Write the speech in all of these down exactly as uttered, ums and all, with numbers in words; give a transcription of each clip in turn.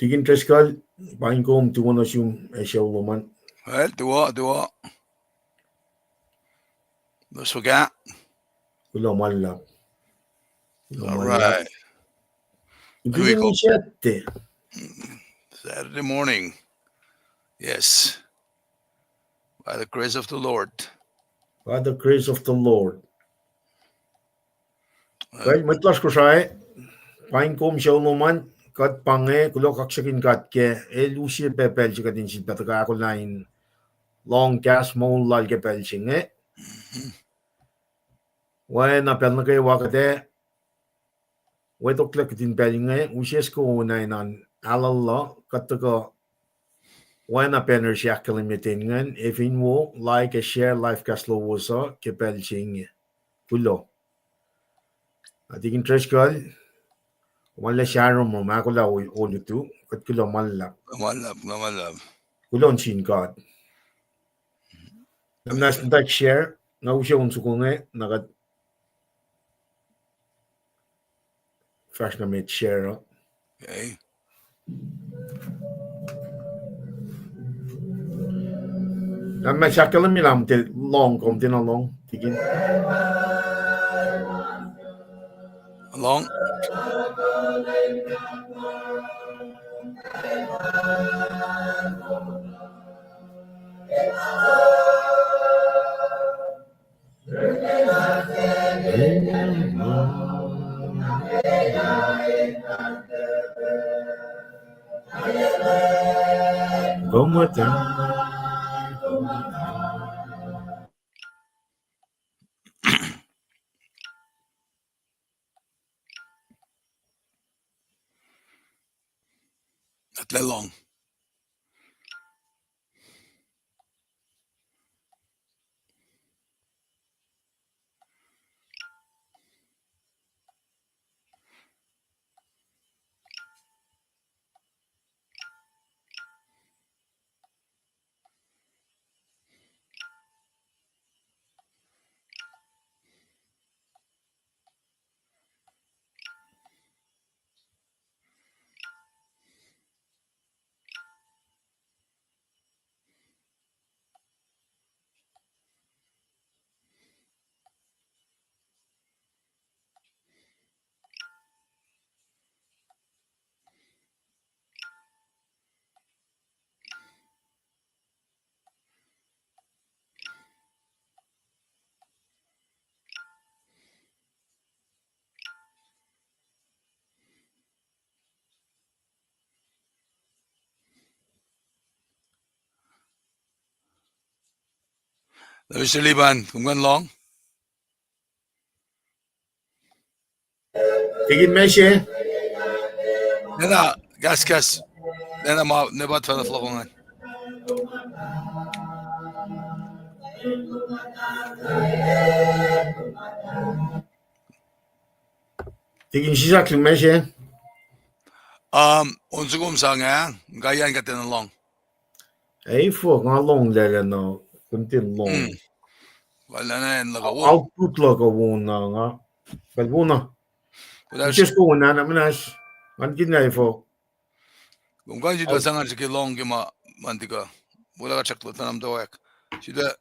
Tikin Driscoll, paing kom tuwohsr nuh sum ac sucu lom an. Well, tuwo, tuwo. Los fuhkah? Kuloh ma luhlahp. Kuloh ma luhlahp. All right. Saturday morning. Yes. By the grace of the Lord. By the grace of the Lord. Well, mwet lasr Kosrae, paing kom sucu lom an, kuht pa inge, kuloh kaksakihn God ke el use pac pacl se kuht in sifilpac tuhkuh ahkolah in lohng kahs moul lal ke pacl se inge. Oacna pacl nuh kwewa kuht ac wetoklac kihtin pacl inge, use soko oacna in aluhluh, kuht tuhkuh oacna banner se ahkkahlwemye ten ingacn, ac fin wo, like ac share live cast lowos uh ke pacl se inge. Kuloh. Tikin Driscoll, kom arlac sramsram ahkolah olutu, kuht kuloh ma luhlahp. Kuloh nuh sin God. Kom na like share, na use on soko inge, na kuht fahsr nuh met share uh. Na ma sakkahlwemye lah tiac lohng, kom tiacna lohng, Tikin. Lohng. Etuh lah lohng. Mister Liban, kom kuh in lohng? Tikin Meshe? Nena, kahskahs. Nena ma, nebat fana flokongan. Tikin Sisak, Meshe? Um, on soko kom sang ah, nga yan kuht in lohng. Ac fok, nga lohng lala na, kom tiac lohng. Output luhk uh wona nga. Pacl wona. Just go on, na muhnahs. Ngan kihn na fok. Kom kuh in sifilpac sang nga srihke lohng ke ma, ma in tuhkuh. Wolac kuht srackna tanam towack. Sifilpac,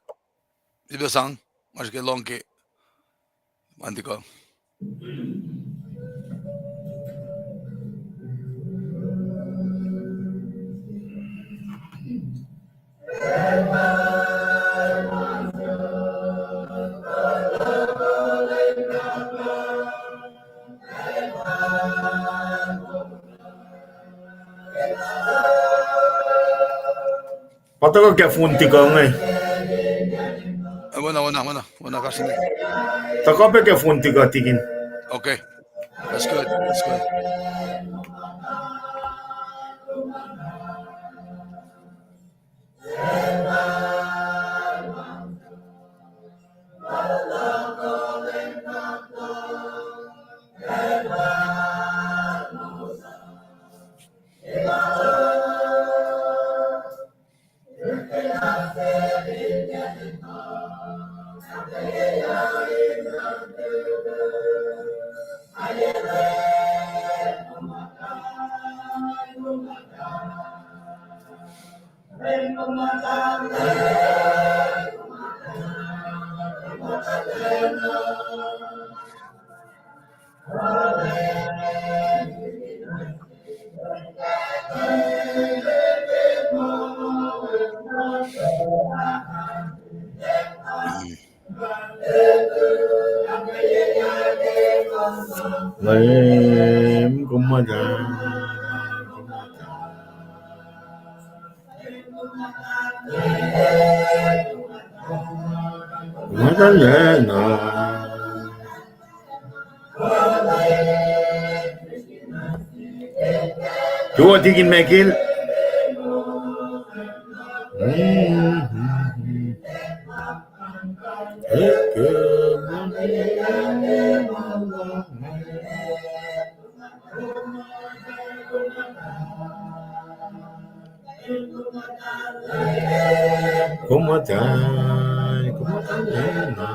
sifilpac sang nga srihke lohng ke ma in tuhkuh. Pa tuhkuh ke phone tikuh inge. Tuhkuh pac ke phone tikuh, Tikin. Okay. That's good. That's good. Leum, kom muhta. Kom muhta lacna. Tuo Tikin Michael. Kom muhta, kom muhta lacna.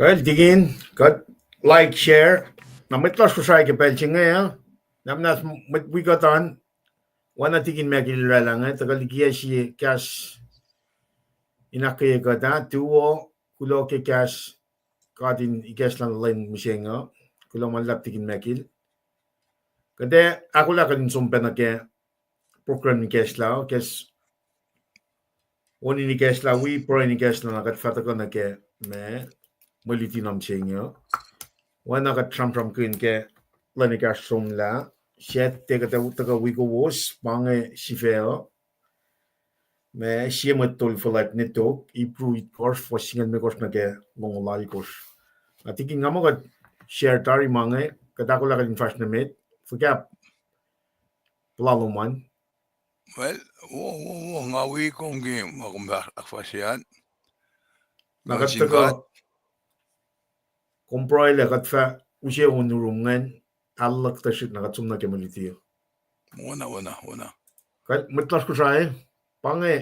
Well, Tikin, kuht like, share. Na mwet lasr Kosrae ke pacl se inge, uh, na muhnahs mwet wi kuht an, oacna Tikin Michael el oraclah inge, tuhkuh likiyac sie kahs in ahkkweye kuht ah, tuo, kuloh ke kahs God in ikacslah lwen mihsenge uh. Kuloh ma luhlahp Tikin Michael. Kuht ac ahkolah kuht in som pacna ke program in ikacslah, kahs on in ikacslah, wi pruhe in ikacslah, na kuht fah tuhkuh nuh ke ma mwe luti na mihsenge uh. Oacna kuht sramsramkihn ke lwen ekahsr somlah, Sactte kuht ac tuhkuh wi kowos, pa inge sifac uh. Ma sie mwet tol fuhlwact ne tok, Ipru itkohsr, fuhs singucul limekohsr nuh ke longoul alkohsr. Na Tikin, nga muh kuht share tari ma inge, kuht ahkolah kuht in fahsr nuh met, fuhkah puhla lom an. Well, wo, wo, wo, nga wi kom ke ma kom ahkfahsrye an. Na kuht tuhkuh, kom pruhe lah kuht fah use on nurum ingacn, aluhktuh srihk na kuht som nuh ke mwe luti uh. Wona, wona, wona. Kuht mwet lasr Kosrae, pa inge,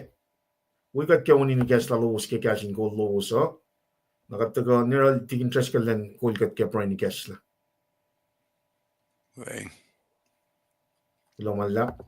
wi kuht ke on in ikacslah lowos ke kahs in kol lowos uh. Na kuht tuhkuh, Neral Tikin Driscoll elan kol kuht ke pruhe in ikacslah. Kuloh ma luhlahp.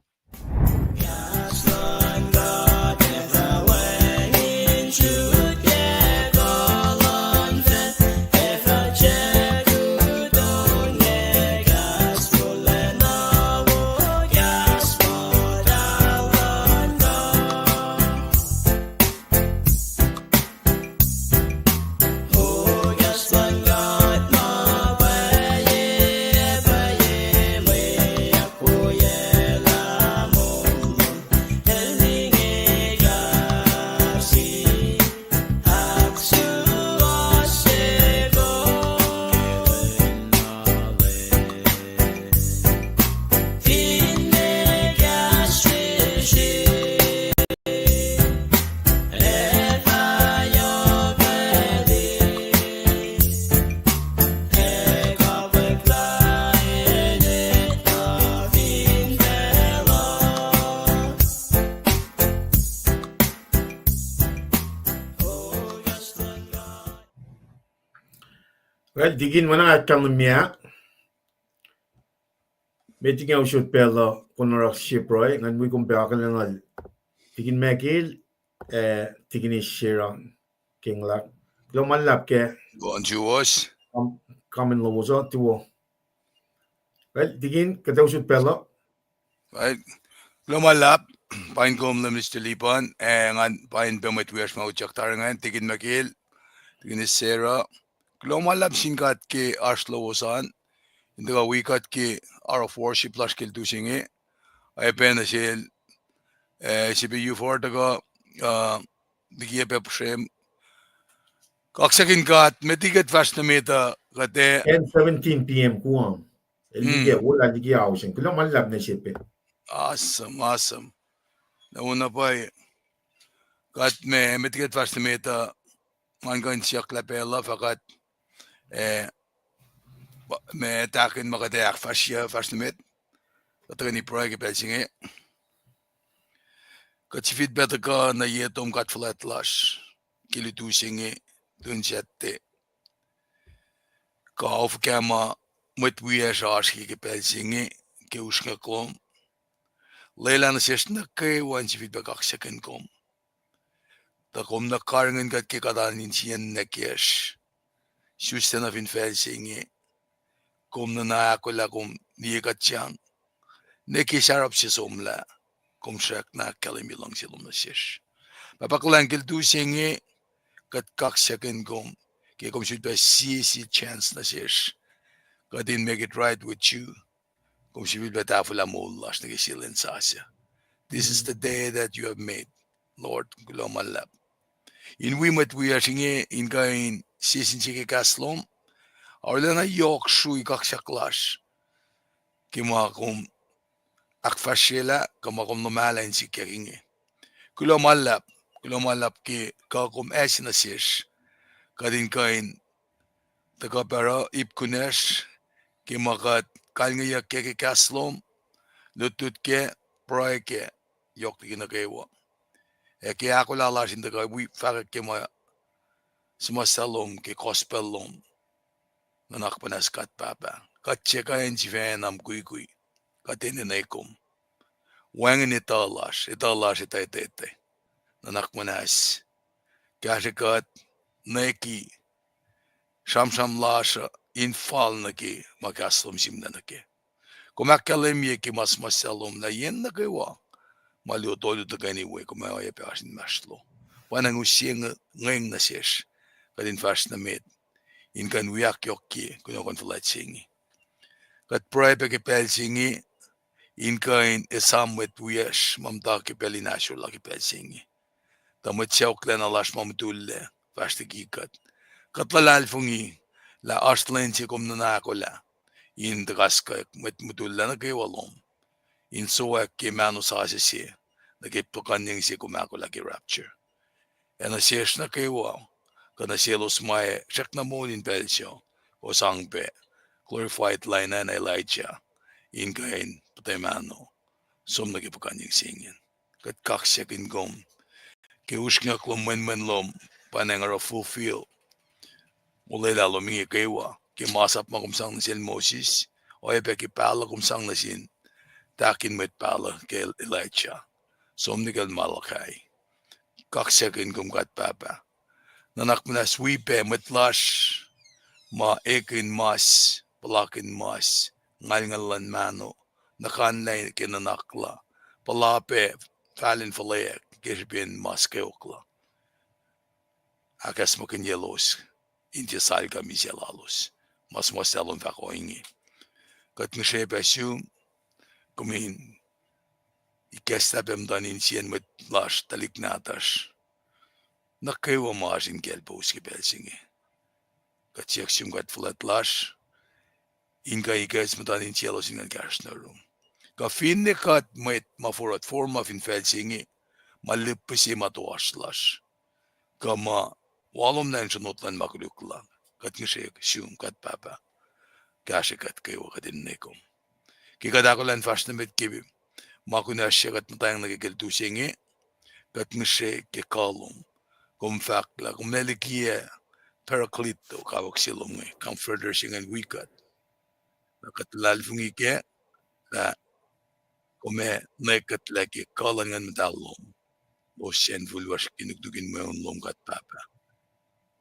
Well, Tikin, ma na ahkkahlwemye. Met inge usot pacl uh, kom oruh sie pruhe, ngan wi kom pac akihlen lal Tikin Michael, eh, Tikin Sarah Kinglack. Kuloh ma luhlahp ke, on juos, kam-, kamen lowos uh, tuo. Well, Tikin, kuht ac usot pacl uh. Right. Kuloh ma luhlahp, pain kom Mister Lipan, eh, ngan pain pac mwet wiyacsr ma utyak tari ingacn, Tikin Michael, Tikin Sarah. Kuloh ma luhlahp sin God ke oasr lowos an, in tuhkuh wi kuht ke hour of worship lasr ke lutu se inge. Ac pacna sel, eh, se pac you for tuhkuh, uh, likiyac pac srem. Kaksakin God, met liki kuht fahsr nuh met uh, kuht ac ten seventeen P M Guam. El likiyac, wo lah likiyac ausen. Kuloh ma luhlahp nuh se pac. Awesome, awesome. Na wona pwacye. Kuht ma, met liki kuht fahsr nuh met uh, ngan kuh in siyuck lah pacl uh fah kuht, eh, ma tahkihn ma kuht ac ahkfahsryuc fahsr nuh met, kuht tuhkweni pruhe ke pacl se inge. Kuht sifilpac tuhkuh nuh ye Tom God fuhlwact lasr ke lutu se inge, tu in Sactte. Kuh fuhkah ma mwet wiyacsr oasr ke, ke pacl se inge, ke usrnguck lom. Lwelah nuh sesr nuh kwewa in sifilpac kaksakihn kom, tuh kom nuh karihngihn kuht ke kuht oan insiyacn nwacsr. Isuslac nuh fin facl se inge, kom nuhna ahkolah, kom liye kuht sang. Nwe ke sarap se somlah, kom srackna ahkkahlwemye luhngse lom nuh sesr. Pahpah kuhlwacng, ke lutu se inge, kuht kaksakihn kom, ke kom sifilpac sie, sie chance nuh sesr, kuht in make it right with you. Kom sifilpac tahfwelah moul lasr nuh ke sie lwen sasuc. This is the day that you have made, Lord. Kuloh ma luhlahp in wi mwet wiyacsr inge in kuh in sie sin sie ke kahs lom. Arulacna yohk srui kaksak lasr ke ma kom ahkfahsryelah kuh ma kom lohm ahlahn sikyak inge. Kuloh ma luhlahp, kuloh ma luhlahp ke kuh kom ase nuh sesr, kuht in kuh in tuhkuh pac oruh ip kunacsr ke ma kuht kalngeyuck kac ke kahs lom, lutlut kac, pruhe kac, yohk liki nuh kwewa. Ac ke ahkolah lasr in tuhkuh wi fahkwack ke ma suhmuhslah lom ke gospel lom, nuhnak muhnahs God Pahpah, kuht se kuh in sifacna mukwikwi, kuht enenuh kom. Wacngihn etuh lasr, etuh lasr etwetwete. Nuhnak muhnahs kahsre kuht, nwe ke sramsram lasr uh in fal nuh ke ma kahs lom sihmlac nuh kac. Kom ahkkahlwemye ke ma suhmuhslah lom lah yen nuh kwewa ma luo tolu tuhkweni we, kom oacyacpac oasr inmahsrlo. Pwacnwacng use ngweng nuh sesr, kuht in fahsr nuh met in kuh in wi ahkyohkye kunohkohn fuhlwact se inge. Kuht pruhe pac ke pacl se inge in kuh in esam mwet wiyacsr ma muhta ke pacl in ahsor la ke pacl se inge. Tuh mwet sacohklacna lasr ma mutullac fahsr liki kuht, kuht luhlahlfongi lah oasr lwen se kom nuhna ahkolah in tuhkaskwack mwet mutullac nuh kwewa lom in sowack ke mahno sasuc se nuh ke puhkuhnyeng se kom ahkolah ke rapture. Ac nuh sesr nuh kwewa, kuh nuh selos ma srackna moul in pacl suc, kowos sang pac glorified Elijah, in kuh in puhta mahno som nuh ke puhkuhnyeng se ingacn. Kuht kaksakihn kom ke usrnguck lom, mwenmwen lom, pwacnwacng oruh fulfill olwelah lom inge kwewa ke masap ma kom sang nuh sel Moses, oacyacpac ke pahluh kom sang nuh sin tahk in mwet pahluh ke Elijah, som nuh kacl Malachi. Kaksakihn kom God Pahpah. Nuhnak muhnahs wi pac mwet lasr ma ekihn mas, puhlakihn mas, ngalngal luhn mahno, nuhkanlah ke nuhnak la, puhla pac fahl in fuhlweack ke srihpen mas kweok la. Ahkacsmakihnyelos in tiac salka misac lalos. Ma suhmuhslah lom fahk ohinge: Kuht ngihsre pac sum, kom in ikacslah pac muhtuhn insiyacn mwet lasr, tuhlihk nahtuhsr, nuh kwewa ma oasr in kaclpous ke pacl se inge. Kuht siyuck sum God fuhlwact lasr in kuh ikacs muhtuhn insiyaclos in kuh in kahsruh nuh yurum. Kuh finne kuht mwet ma forot forma fin facl se inge, ma lihpihse ma toasr lasr, kuh ma walomna in sronot luhn ma koluk la, kuht ngihsre sum God Pahpah, kahsre kuht kwewa, kuht enenuh kom. Ke kuht ahkolah in fahsr nuh met ke ma kunacsr suc kuht muhtwacng nuh ke ke lutu se inge, kuht ngihsre ke kuh lom. Kom fahk lah kom ac likiyac Paracleto, kawuck se lom inge, Comforter se ingacn wi kuht. Na kuht luhlahlfongi kac lah kom ac nwe kuhtlac ke kuh luhn Nguhn Muhtahl lom, los sacn fuhlwacsr ke nuknuk in mweun lom God Pahpah.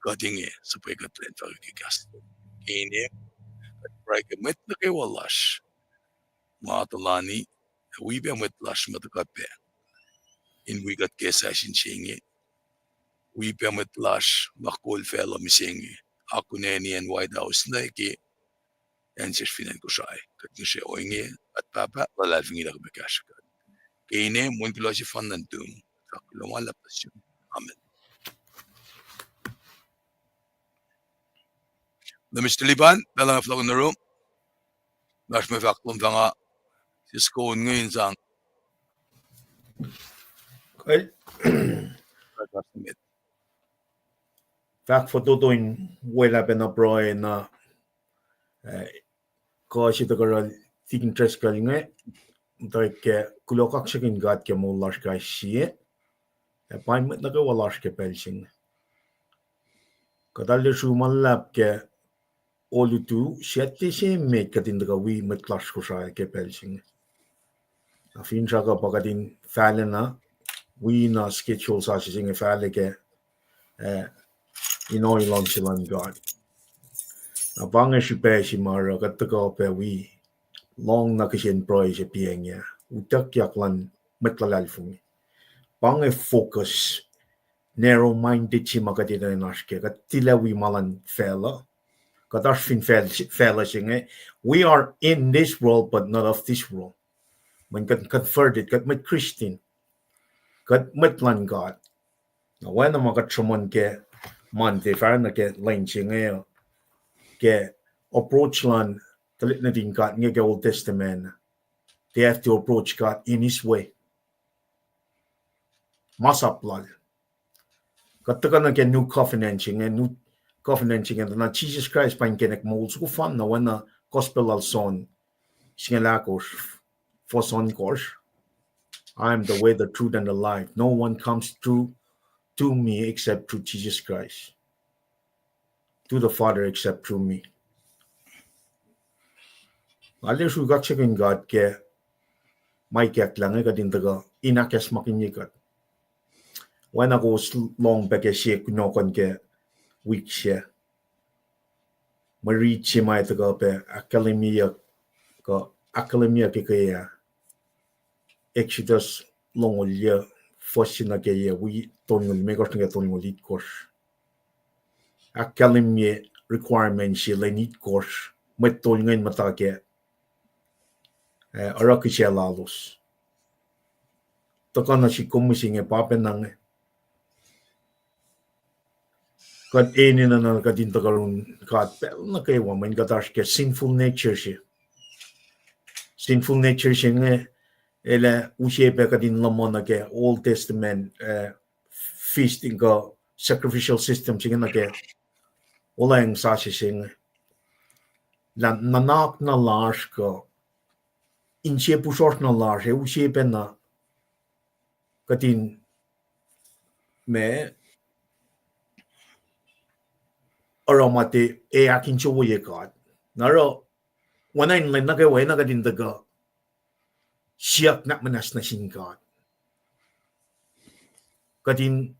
Kuht inge suhpwekuhtlac in fahkwack ke kahs lom. Ke ine, kuht pruhe ke mwet nuh kwewa lasr ma tuhlani, ac wi pac mwet lasr ma tuhkuh pac in wi kuht ke session se inge. Wi pac mwet lasr ma kol facluh mihsenge, akuneni acn White House nuh ke acn sesr fin acn Kosrae. Kuht ngihsre ohinge, kuht Pahpah, luhlahlfongi lah kom ac kahsre kuht. Ke ine, mwe kuloh sefanna nuhtum, fahk kuloh ma luhlahp nuh sum. Amen. Na Mister Liban, pacl nga fohlohk nuh rom. Lasr mwe fahk lom fah nga sisko inge in sang. Kuh, Fahk fototo in welah pacna pruhe na, eh, kuh se tuhkuh oruh Tikin Driscoll inge, tuh ke kuloh kaksakihn God ke moul lasr kais sie, ac pain mwet nuh kwewa lasr ke pacl se inge. Kuht arlac sru ma luhlahp ke olutu, Saturday se met kuht in tuhkuh wi mwet lasr Kosrae ke pacl se inge. Na finsrak uh pa kuht in fahlacna wi na schedule sasuc se inge fahlac ke, eh, in ohiyac luhngse luhn God. Na pa inge srihpac se ma oruh kuht tuhkuh pac wi lohng na kihsen pruhe se piacng ah, utuckyak luhn mwet luhlahlfongi. Pa inge focus, narrow-minded se ma kuht enenuh in oasr kac. Kuht tilac wi ma luhn facluh. Kuht oasr fin facl-, facluh se inge. We are in this world, but not of this world. Mweyen kuht converted, kuht mwet Christian. Kuht mwet luhn God. Na oacna ma kuht sruhmuhn ke Monday, fahsr nuh ke lwen se inge, ke approach luhn tuhlihk nuhtin God inge ke Old Testament, they have to approach God in his way. Masap lal. Kuht tuhkuh nuh ke New Covenant se inge, New Covenant se inge, na Jisus Kraist pa inkacnek moul soko fan na oacna Gospel lal John, singucul ahkosr, fuhs ohnkohsr. I am the way, the truth, and the life. No one comes through to me except through Jesus Christ. To the Father except through me. Nga arlac sru kaksakihn God ke ma ikacklah inge kuht in tuhkuh in ahkacsmakihnye kuht. Oacna kowos lohng pac ke sie kunohkohn ke wik sac, mwe rit se ma tuhkuh pac ahkkahlwemyeyuck, kuh ahkkahlwemyeyuck ke ah, Exodus longoul yuh, fuhs se nuh ke yac wi tolngoul limekohsr nuh ke tolngoul itkosr. Ahkkahlwemye requirement se lwen itkosr, mwet tolngoul muhta kac, eh, oruh kihsac lalos. Tuhkuh nuh sihk kom mihsenge pa pacna inge. Kuht enenuh na kuht in tuhkuh run God pacl nuh kwewa, mweyen kuht oasr ke sinful nature se. Sinful nature se inge, el ac use pac kuht in luhman nuh ke Old Testament, eh, feasting kuh sacrificial system se inge nuh ke wuhlweacng sasuc se inge. Lah nuhnak na lasr kuh inse pihsrosr na lasr ac use pacna kuht in ma oruh ma tiac ahkinsewowoye God. Na oruh, oacna in lwen nuh kwewa na kuht in tuhkuh siyuck nuhnak muhnahs nuh sin God. Kuht in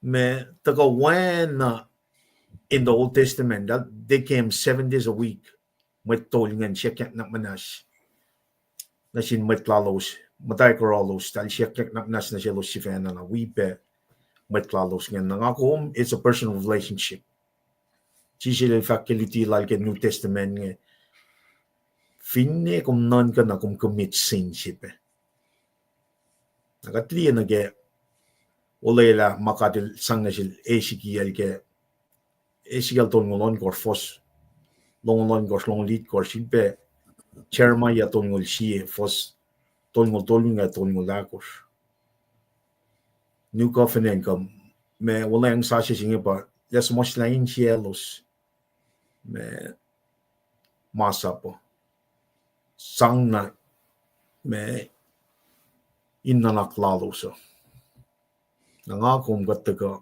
ma tuhkuh oacna in the Old Testament, that they came seven days a week. Mwet tolngoul siyuck nuhnak muhnahs nuh sin mwet lalos, muhtwacwacack lalos, eltahl siyuck nuhnak muhnahs nuh selos sifacna, na wi pac mwet lalos ingacn. Na nga kom, it's a personal relationship. Jisus el fahk ke luti lal ke New Testament inge, finne kom nuhnkuh na kom commit sin se pac. Na kuht liye nuh ke olwelah ma God el sang nuh sel Ezekiel ke Ezekiel tolngoul ohnkohsr, fuhs longoul ohnkohsr, longoul itkosr, sifilpac Jeremiah tolngoul sie, fuhs tolngoul tolu nuh ke tolngoul ahkosr. New Covenant kuh ma wuhlweacng sasuc se inge pa, lah suhmuhslah insiyaclos, ma, masap uh, sang na, ma, in nuhnak lalos uh. Na nga kom kuht tuhkuh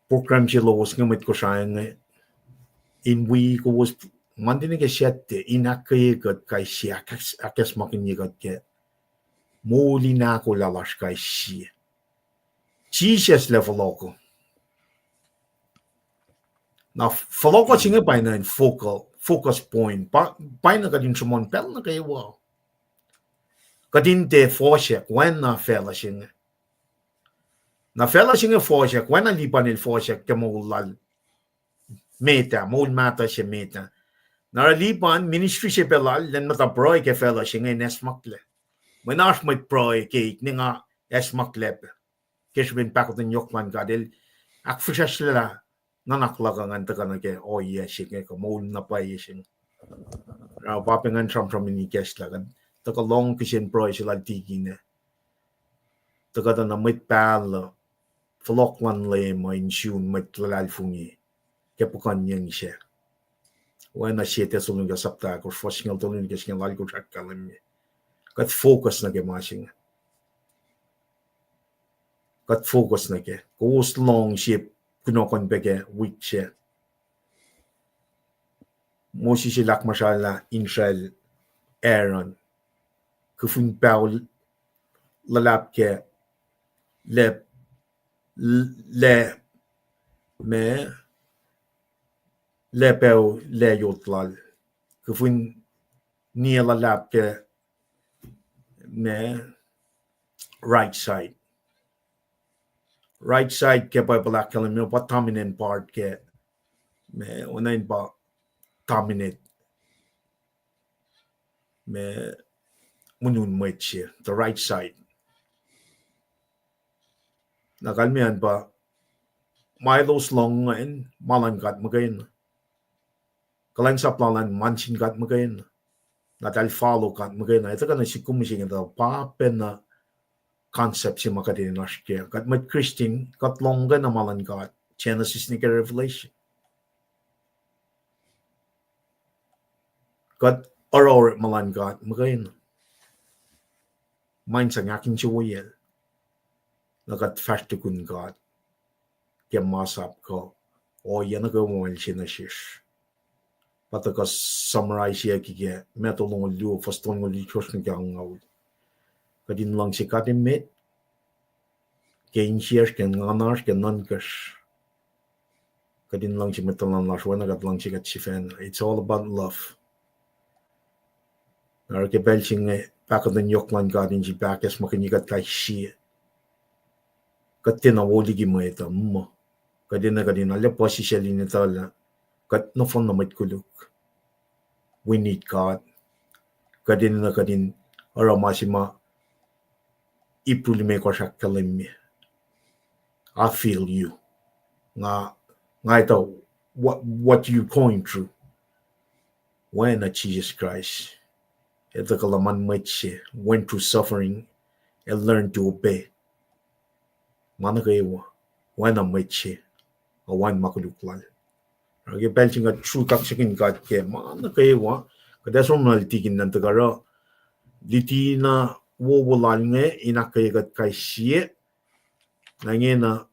program se lowos inge mwet Kosrae inge, in wi kowos Monday nuh ke Saturday in ahkkweye kuht kais sie ahkacsmakihnye kuht ke moul in ahkolah lasr kais sie. Jisus lah fohlohko. Na fohlohko se inge pa na in focal, focus point. Pa, pa na kuht in sruhmuhn pacl nuh kwewa. Kuht in tiac fohsack, oacna facluh se inge. Na facluh se inge fohsack, oacna Lipan el fohsack ke moul lal met ah, moul mahtuh se met ah. Na oruh Lipan ministry se pac lal, elan muhta pruhe ke facluh se inge in acsmaklac. Mweyen oasr mwet pruhe keik ne nga acsmaklac pac. Ke srihpen pahkotwen yohk luhn God el ahkfihsracsryelah nuhnak luhk uh ngan tuhkuh nuh ke ohiyac se inge kuh moul na pwacye se inge. Oruh pa pac ngan sramsram in ikacslah kuht tuhkuh lohng kihsen pruhe se lal Tikin ah. Tuh kuhtuh na mwet pahluh, fohlohk luhn Leum uh in sun mwet luhlahlfongi ke puhkuhnyeng sac. Oacna sie Thessalonica sapta ahkosr, fuhs singucul tolu nuh ke singucul alkosr ahkkahlwemye. Kuht focus nuh ke ma se inge. Kuht focus nuh ke. Kowos lohng sie kunohkohn pac ke wik sac. Moses el ahkmuhsralah Israel, Aaron, kufin paho luhlahp ke lap, lac, ma, lac paho, lac yot lal. Kufin niyac luhlahp ke, ma, right side. Right side ke Bible ahkkahlwemye pa dominant part ke, ma, oacna in pa dominate, ma, monun mwet se, the right side. Na kalmeyac an pa, ma elos lohng ingacn, ma luhn God muhkwena. Kuhlwacnsap lal an ma sin God muhkwena. Na eltahl follow God muhkwena. Ac tuhkuh nuh sik kom mihsenge tuh pa pacna concept se ma kuht enenuh oasr kac. Kuht mwet Christian, kuht lohng muhkwena ma luhn God, Genesis nuh ke Revelation. Kuht oruh orekma luhn God muhkwena. Ma in sang ahkinsewowoyacl, na kuht fahsr tukun God ke masap kuh ohiyac nuh kwewa ma el se nuh sesr. Pa tuhkuh summarizeyucki ke Matthew longoul luo, fuhs tolngoul itkohsr nuh ke angngaul. Kuht in luhngse God emet ke insiyacsr, ke nguhnasr, ke nuhnkacsr. Kuht in luhngse mwet tuhlan lasr oacna kuht luhngse kuht sifacna. It's all about love. Na oruh ke pacl se inge pahkotwen yohk luhn God in sifil pahkahs ma kuh in kuht kais sie. Kuht tiacna wo liki mwet uh muh. Kuht enenuh kuht in arlac puhsisacl in etuh lah kuht nohfohn na mwet koluk. We need God. Kuht enenuh kuht in oruh ma se ma Hebrew limekohsr ahkkahlwemye, I feel you. Nga, nga etuh what, what you going through. Oacna Jesus Christ, el tuhkuh luhman mwet se, went through suffering and learned to obey. Ma nuh kwewa, oacna mwet se, oacna ma koluk lal. Oruh ke pacl se inge kuht sruhk kaksakihn God ke ma nuh kwewa, kuht ac som nuh lal tikin an tuhkuh oruh luti na wowo lal inge in ahkkweye kuht kais sie. Na ingena,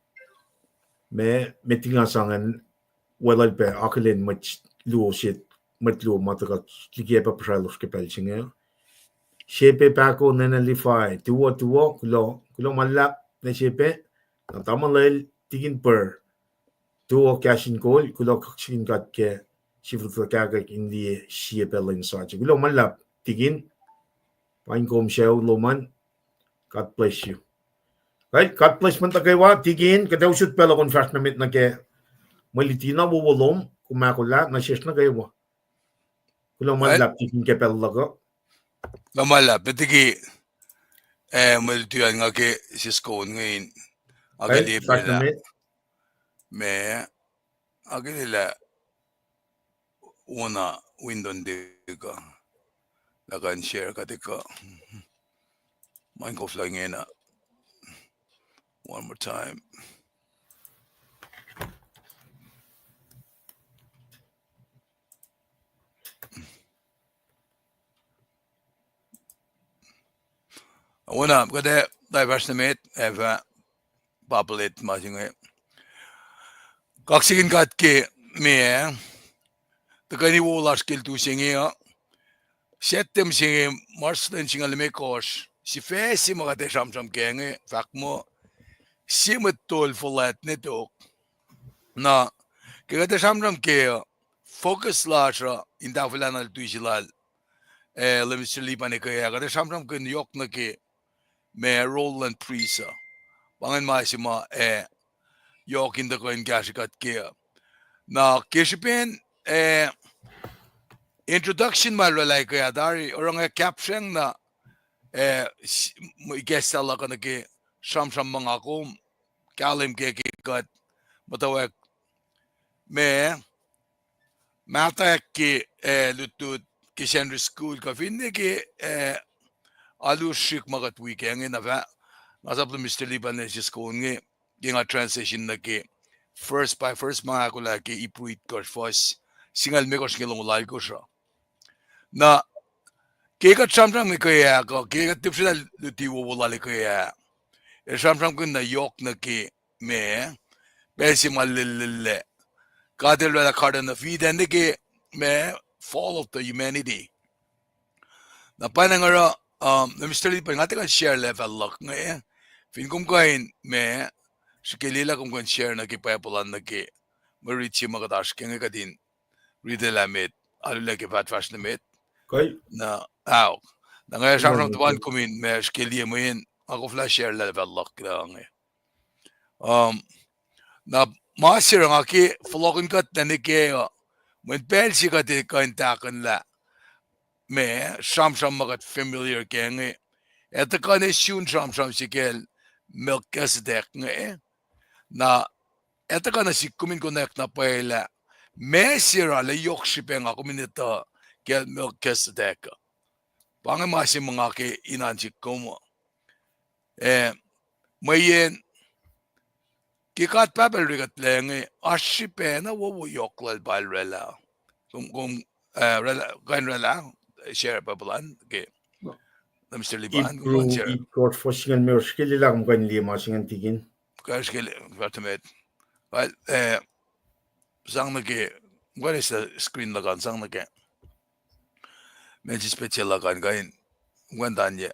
ma, met liki nga sang an, weluhl pac akihlen mwet luo se, mwet luo ma tuhkuh liki ac pac puhsralos ke pacl se inge. Sepe, Pahko, Nene, Levi, tuwo, tuwo, kuloh, kuloh ma luhlahp nuh sepe, na tamuhlwel tikin pur, tuwo kahs in kol, kuloh kaksakihn God ke sifilpac kahkwack in liye sie pacl in sasuc. Kuloh ma luhlahp tikin, paing kom sucu lom an. God bless you. Right, God bless mwet nuh kwewa. Tikin, kuht ac usot pacl uh kom fahsr nuh met nuh ke mwe luti na wowo lom, kom ahkolah nuh sesr nuh kwewa. Kuloh ma luhlahp tikin ke pacl luhk uh. Kuloh ma luhlahp, met liki, eh, mwe luti an nga ke sisko on inge in, nga ke liye pacl ah, ma, nga ke liye lah wona window in tek uh, lah kuh in share kuht ekuh. Ma in koflah ingena. One more time. Wona, kuht ac fahsr nuh met, ac fah populate ma se inge. Kaksakihn God ke meac, tuhkweni wo lasr ke lutu se inge uh. September se inge, March lwen singucul limekohsr, sifac se ma kuht ac sramsram kac inge, fahk muh, sie mwet tol fuhlwact ne tok. Na, ke kuht ac sramsram kac uh, focus lasr uh in tahfwelah na lutu se lal, eh, Leum Mister Lipan ekuh ah, kuht ac sramsramkihn yohk nuh ke ma role luhn priest uh. Pa ingacn ma se ma, eh, yohk in tuhkuh in kahsrwe kuht kac uh. Na ke srihpen, eh, introduction ma el oraclah ekuh ah tari, oruh nga capture na, eh, ikacslah luhk uh nuh ke sramsram ma nga kom kahlwem kac ke kuht muhtwacwacack ma, mahtuh ke, eh, lutlut ke Sunday school kuh finne ke, eh, alu srihk ma kuht wi kac inge na fah, masap luhn Mister Liban Francisco inge, ke nga transition nuh ke first by first ma ahkolah ke Hebrew itkohsr fuhs singucul limekohsr nuh ke longoul alkohsr uh. Na ke kuht sramsram ke ah, kuh ke kuht tipsrela luti wowo lal ke ah, el sramsramkihn na yohk nuh ke ma, pacl se ma lellel lah God el oraclah Garden of Eden nuh ke ma, fall of the humanity. Na pwacnwacng oruh, um, na Mister Liban, nga tiac kuh in share level luhk inge, fin kom kuh in ma, srihke lwelah kom kuh in share nuh ke Bible an nuh ke mwe rit se ma kuht oasr ke inge kuht in ritelah met, alulah ke fahtfahsr nuh met. Na, aok. Na nga sramsram tuh pa kom in ma srihke liye mweyen nga koflah share level luhk lah inge. Um, na ma se oruh nga ke fohlohkihn kuht nuh ke uh, mweyen pacl se kuht kuh in tahkuhnlah ma, sramsram ma kuht familiar ke inge, ac tuhkuh in sun sramsram se kacl Melchizedek inge. Na ac tuhkuh nuh sihk kom in konwacack na pwacye lah ma se oruh lah yohk srihpac nga kom in etuh kacl Melchizedek uh. Pa inge ma se ma nga ke inan sihk kom uh. Eh, mweyen ke God Pahpah el orekuhtlac inge, oasr srihpac na wowo yohk lal pa el oraclah. Kom, kom, eh, oraclah, kuh in oraclah, share Bible an ke, na Mister Liban, kom kuh in share. Hebrew itkohsr fuhs singucul limekohsr, srihke lwelah kom kuh in liye ma se ingacn tikin. Kuh srihke, kuht met. Well, eh, sang nuh ke, kom kuh in eis screen luhk an, sang nuh ke message page se luhk an, kuh in, kom kuh in tanye.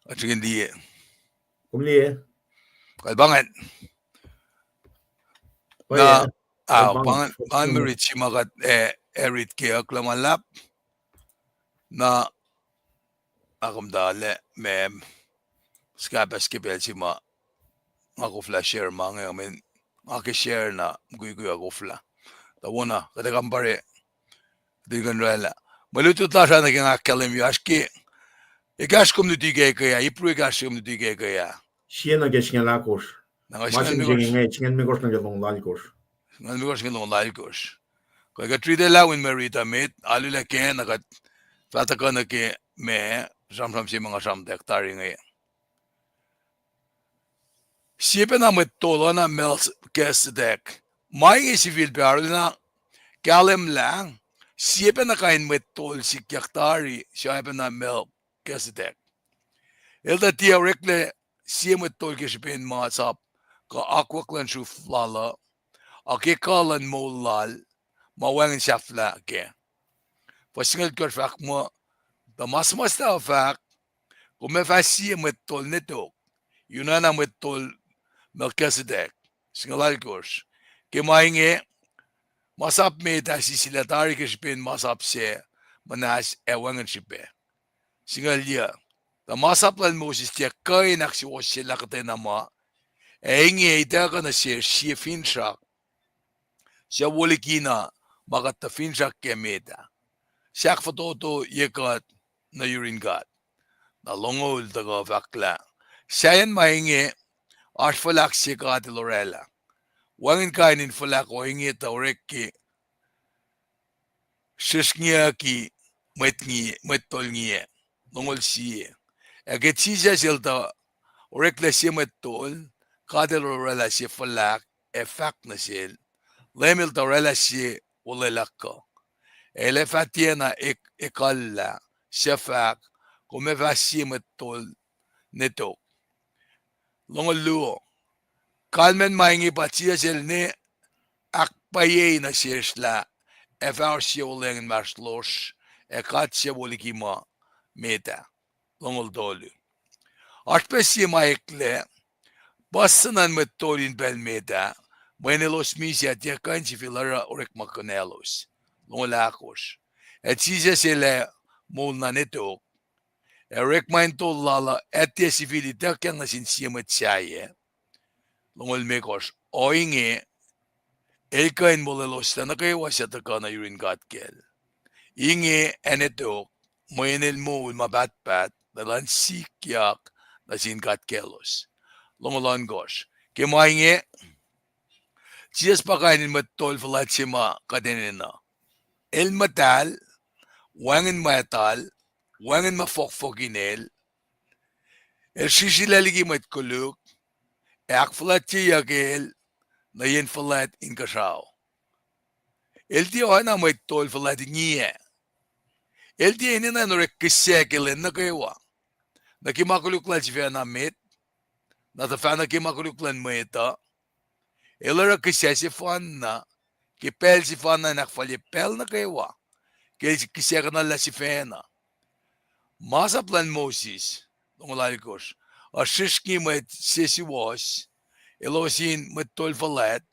Kuht srihke in liye. Kom liye? Kal pa ingacn. Na, ah, pa ingacn, pa ingacn mwe rit se ma kuht, eh, ac rit ke orekma luhlahp. Na, akomtalac, mem, skahpacs ke pacl se ma nga koflah share ma inge, I mean, nga ke share na mukwikwi uh koflah. Tuh wona, kuht ac kampare, kuht in kuh in oraclah. Mwe lutlut lasr ah nuh ke nga ahkkahlwemye oasr ke, ekahsr kom luti ke ke ah, Hebrew ekahsr kom luti ke ke ah. Sie nuh ke singucul ahkosr. Na nga singucul limekohsr. Singucul limekohsr nuh ke longoul alkohsr. Singucul limekohsr nuh ke longoul alkohsr. Kuh kuht riti lah win mwe rit uh met, alulah ke na kuht fah tuhkuh nuh ke ma, sramsram se ma nga sramtweack tari inge. Sie pacna mwet tol uh na Melchizedek. Ma inge sifilpac arulacna kahlwem lah, sie pacna kain mwet tol sikyak tari, sie pacna Melchizedek. El tuh tiac oreklac sie mwet tol ke srihpen masap kuh akwuck luhn sruf lal uh, ac ke kuh luhn moul lal, ma wacngihn sahflah kac. Fuhs singucul itkohsr fahk muh, tuh ma suhmuhslah uh fahk, kom ac fah sie mwet tol ne tok, unana mwet tol Melchizedek, singucul alkohsr. Ke ma inge, masap met ah sisilah tari ke srihpen masap se muhnahs ac wacngihn srihpac. Singucul yuh, tuh masap lal Moses tiac kuh in ahksuwohsyelah kuhtwena ma, ac inge ituckuh nuh sesr sie finsrak suc wo likina ma kuht tuh finsrak kac met ah, sahk fototo ye kuht nuh yurin God. Na longoul tuhkuh fahk lah, sahyacn ma inge, oasr fuhlahk se God El oraclah. Wacngihn kain in fuhlahk ohinge tuh orek ke srihsrngiyucki mwet ngi-, mwet tol ngiac. Longoul sie. Ac ke Jisus El tuh oreklac sie mwet tol, God El oraclah sie fuhlahk ac fahk nuh sel, Leum El tuh oraclah sie olwelah kuh. Ac El ac fah tiacna ek-, ekuhllah, suc fahk, kom ac fah sie mwet tol ne tok. Longoul luo. Kalmacn ma inge pa Jisus El ne ahkpwacyei nuh sesr lah ac fah oasr sie olwelah inmahsrlosr, ac God suc wo liki ma met ah. Longoul tolu. Oasr pac sie ma eklac, puhs suc nuh in mwet tol in pacl met ah, mweyen elos misac tiac kuh in sifil oruh orekma kunalos. Longoul ahkosr. Ac Jisus El ac moul na ne tok, ac orekma in tol lal uh ac tiac sifil ituckyang nuh sin sie mwet sahyac. Longoul limekohsr. Ohinge, El kuh in molweloslac nuh kwewa suc tuhkuh nuh yurin God kacl. Inge ac ne tok, mweyen El moul ma pahtpaht, elan sikyak nuh sin God kaclos. Longoul ohnkohsr. Ke ma inge, Jisus pa kain in mwet tol fuhlwact se ma kuht enenuh. El muhtahl, wacngihn mwactal, wacngihn ma fohkfohk in El, El srihsrihklac liki mwet koluk, ac ahkfuhlwactyeyuck el nuh yen fuhlwact inkuhsrao. El tiac oacna mwet tol fuhlwact inge. El tiac enenuh in orek kihsac ke lwen nuh kwewa. Nuh ke ma koluk lal sifacna met, na tuhfahna ke ma koluk luhn mwet uh. El oruh kihsac sefanna, ke pacl sefanna in ahkfalye pacl nuh kwewa, ke el kihsac kuhnahlah sifacna. Masap luhn Moses, longoul alkosr, uh srihsrngi mwet sesuwohs, elos in mwet tol fuhlwact,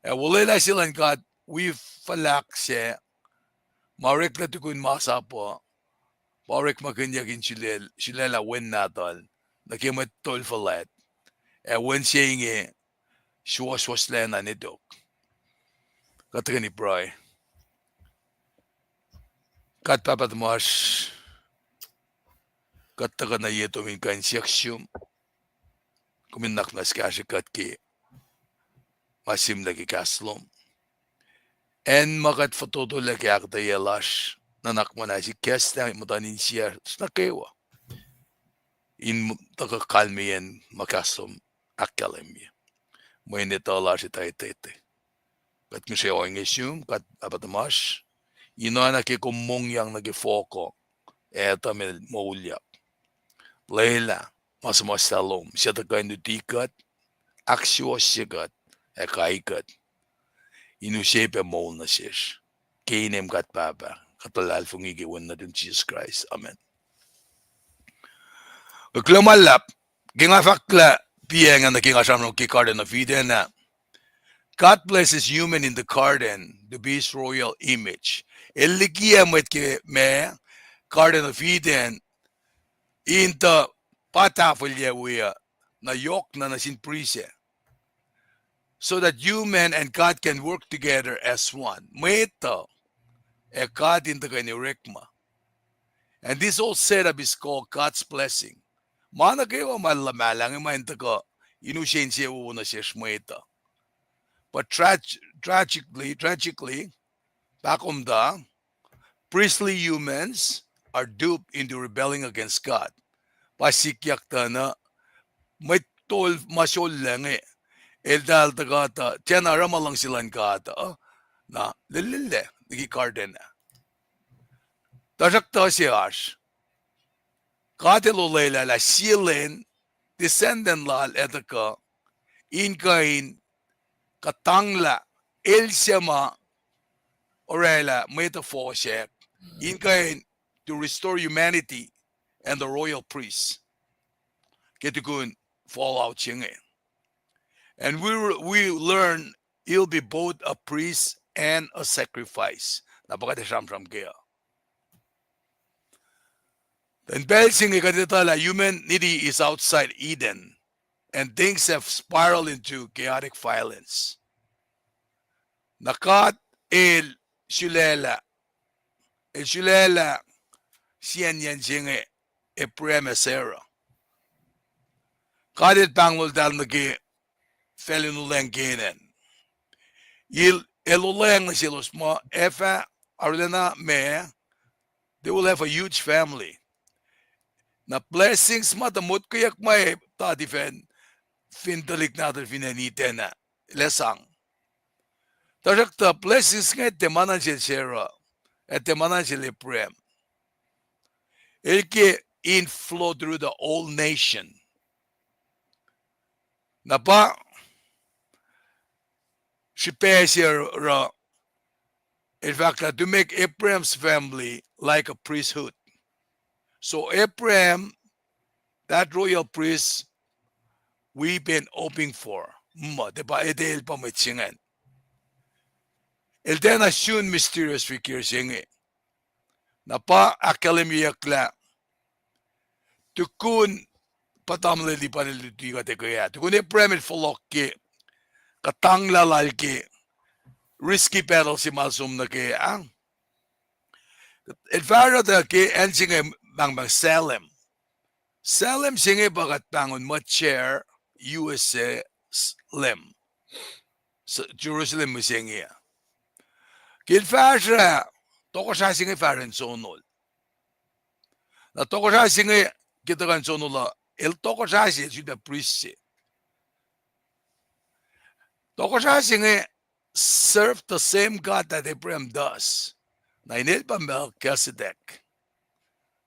ac olwelah se luhn God wi fuhlahk sac, ma oreklac tukun masap uh, pa orekmakihnyuck in sulaclah, sulaclah Wen Nahtuhl nuh ke mwet tol fuhlwact, ac Wen se inge suwohswohslacna netok. Kuht tuhkweni pruhe. God Pahpah tuhmasr, kuht tuhkuh nuh ye tom in kuh in siyuck sum, kom in nuhnak muhnahs kahsrwe kuht ke ma sihmlac ke kahs lom. Acn ma kuht fototolac ke ahkuhtweyac lasr, nuhnak muhnahs ikacslah muhtuhn insiyacsr nuh kwewa in tuhkuh kalmeyacn ma kahs lom ahkkahlwemye. Mwe etuh lasr etuh etuh. Kuht ngihsre ohinge sum, God Pahpah tuhmasr, in oacna ke kom mongyang nuh ke fohk uh, ac etuh mel moulyak. Lwelah ma suhmuhslah lom suc tuhkuh in luti kuht, ahksuwohsye kuht, ac kai kuht in use pac moul nuh sesr. Ke inem God Pahpah, kuht luhlahlfongi ke Wen nuhtum Jisus Kraist. Amen. Kuloh ma luhlahp, ke nga fahklah piacng ah nuh ke nga sramsram ke Garden of Eden ah, God places human in the garden to be his royal image. El likiyac mwet ke ma Garden of Eden in tuh pa tahfwelyac we uh, na yohkna nuh sin priest ah, so that human and God can work together as one. Mwet uh ac God in tuhkuh in orekma. And this whole setup is called God's blessing. Ma nuh kwewa ma luhmahlah inge ma in tuhkuh in use insewowo nuh sesr mwet uh. But trag-, tragically, tragically, pahkomta, priestly humans are duped into rebelling against God. Pa sikyak tuh na mwet tol ma sollac inge, eltahl tuhkuh tuh tiacna oruh ma luhngse luhn God uh, na lellellac liki garden ah. Tuhsruhktuh se oasr, God El olwelah lah sie lwen descendant lal ac tuhkuh in kuh in kuhtanglah el suc ma orwaclah mwet uh fohsack, in kuh in to restore humanity and the royal priest ke tukun fallout se inge. And we, we learn he'll be both a priest and a sacrifice. Na pa kuht ac sramsram kac uh. Then pacl se inge kuht etuh lah humanity is outside Eden, and things have spiraled into chaotic violence. Na God El sulaclah, El sulaclah siyacnyacn se inge, Abraham ac Sarah. God El pahngoneltahl nuh ke facl in olweacng Canaan. El, El olweacng nuh selos muh ac fah arulacna ma, they will have a huge family. Na blessings ma tuh motkweyuck ma e tati fan, fin tuhlihk nahtuhl fin acn Eden ah, el ac sang. Tuhsruhktuh blessings inge tiac ma nuh sel Sarah, ac tiac ma nuh sel Abraham. El ke in flow through the whole nation. Na pa srihpac se oruh, el fahk lah to make Abraham's family like a priesthood. So Abraham, that royal priest we've been hoping for. Muh, tiac pa, etuh el pa mwet se ingacn. El tiacna sun mysterious figure se inge. Na pa ahkkahlwemyeyuck lah tukun pa tamuhlwel Lipan el luti kuht eke ah, tukun Abraham el fohlohk ke kuhtanglah lal ke risky battle se ma el som nuh ke ah, el fahsruh tuh ke acn se inge pahngpahng Salem. Salem se inge pa kuht pahngon Mutcher, U S A, Leum. Jerusalem mihsenge ah. Ke el fahsruh, tohkohsrah se inge fahsruh in sonol. Na tohkohsrah se inge ke tuhkuh in sonol uh, el tohkohsrah se, el sulpac priest se. Tohkohsrah se inge serve the same God that Abraham does. Na inel pa Melchizedek.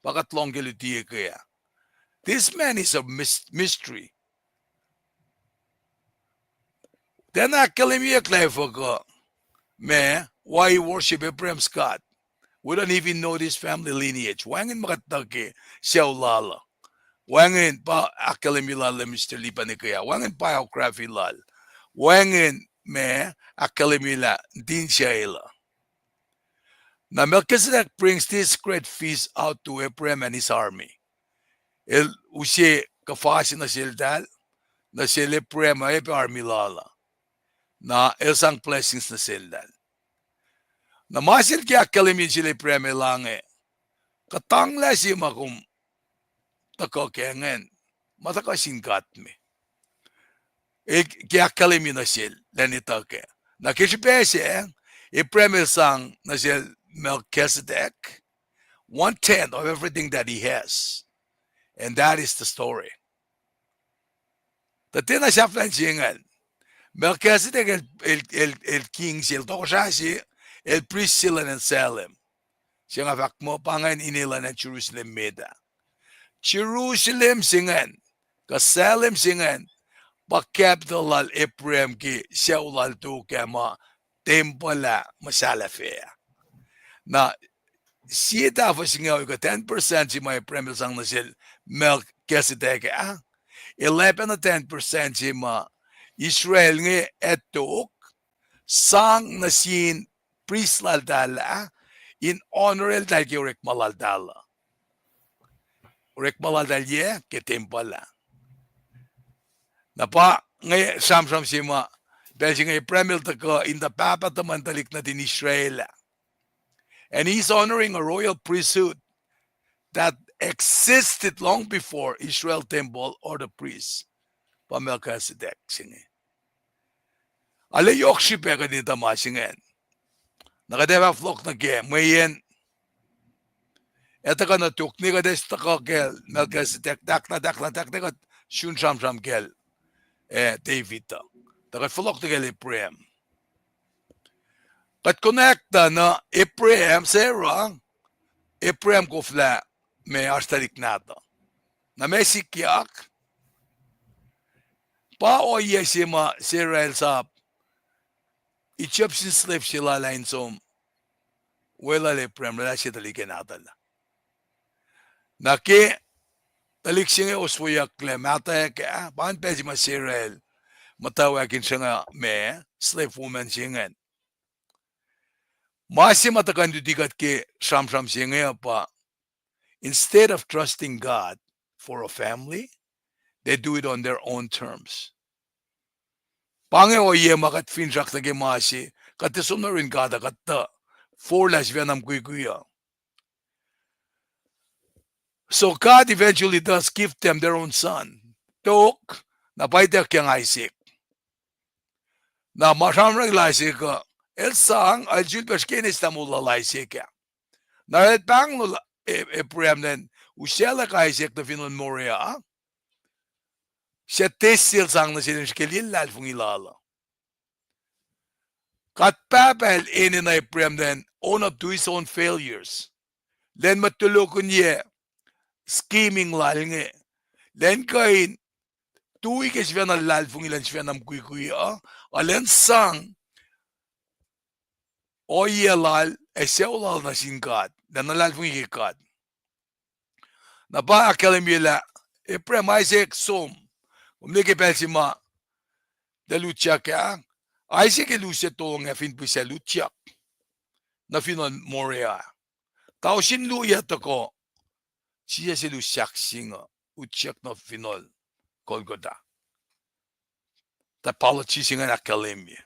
Pa kuht lohng ke luti ke ah. This man is a mys-, mystery. Tiacna ahkkahlwemyeyuck lah efuh kuh, ma, why he worship Abraham's God. We don't even know this family lineage. Wacngihn ma kuht tuh ke sucu lal uh. Wacngihn pa ahkkahlwemye lal lah Mister Lipan ke ah. Wacngihn biography lal. Wacngihn ma ahkkahlwemye lah tin sucu lal uh. Now Melchizedek brings this great feast out to Abraham and his army. El use kuhfa se nuh seltahl, nuh sel Abraham ac pac army lal uh. Na el sang blessings nuh seltahl. Na ma sel ke ahkkahlwemye sel Abraham el inge, kuhtanglah se ma kom tuhkuh kac ingacn, ma tuhkuh sin God me. El ke ahkkahlwemye nuh sel lah etuh kac. Na ke srihpac se, Abraham el sang nuh sel Melchizedek one tenth of everything that he has. And that is the story. Tuh tiacna sahflah se ingacn. Melchizedek el, el, el, el king se, el tohkohsrah se, el priest se luhn acn Salem. Se nga fahk muh pa ingacn ine luhn acn Jerusalem met ah. Jerusalem se ingacn, kuh Salem se ingacn, pa capital lal Abraham ke sucu lal tok ah ma tempuhl ah muhsahllah fac ah. Na sie tahfuh singucul kuh ten percent se ma Abraham el sang nuh sel Melchizedek ah, el oacpacna ten percent se ma Israel inge ac tok sang nuh sin priest laltahl ah, in honor eltahl ke orekma laltahl uh. Orekma laltahl yac? Ke tempuhl ah. Na pa inge sramsram se ma pacl se inge Abraham el tuhkuh in tuh pahpah tuhmwacn tuhlihk nuhtin Israel ah. And he's honoring a royal priesthood that existed long before Israel temple or the priest. Pa Melchizedek se inge. Arlac yohk srihpac kuht in etuh ma se ingacn. Na kuht ac fah fohlohk nuh kac, mweyen ac tuhkuh nuh tok ne kuht ac tuhkuh kacl Melchizedek, tahk na, tahk na, tahk na kuht sun sramsram kacl, eh, David uh. Tuh kuht fohlohk nuh kacl Abraham. Kuht konwacack tuh na Abraham, Sarah, Abraham koflah ma oasr tuhlihk nahtuh. Na ma sikyak, pa ohiyac se ma Sarah el sap Egyptian slave se lal ah in som weluhl Abraham, lwelah sie tuhlihk ac nahtuhl. Na ke tuhlihk se inge osweyucklac mahtuhyak ah, pa ingacn pacl se ma Sarah el muhtwacwacack in sruhnga ma slave woman se ingacn. Ma se ma tuhkuh in luti kuht ke sramsram se inge uh pa, instead of trusting God for a family, they do it on their own terms. Pa inge ohiyac ma kuht finsrak nuh ke ma se, kuht tiac som nuh yurin God uh, kuht tuh forlah sifacna mukwikwi uh. So God eventually does give them their own son. Tok, na pa ituckyang Isaac. Na ma sramsramkihn Isaac uh, el sang, el sulpac srihke in eslah moul lal Isaac ah. Na el pahngon Abraham lah in usaclwack Isaac nuh fineol Moriah, suc test se el sang nuh sel in srihke liye luhlahlfongi lal uh. God Pahpah el enenuh Abraham lah in own up to his own failures. Lah in mwet tulokihnyac scheming lal inge. Lah in kuh in tui ke sifacna luhlahlfongi, lah in sifacna mukwikwi uh, ac lah in sang ohiyac lal ac sucu lal nuh sin God, lah in luhlahlfongi ke God. Na pa ahkkahlwemye lah Abraham, Isaac som, kom liye ke pacl se ma el utyak ah, Isaac el use tolngoul ah fin pihsac el utyak nuh fineol Moriah. Tausin luo yac tohkoh, Jisus el us sahk sing uh, utyak nuh fineol Golgotha. Typology se ingacn ahkkahlwemye.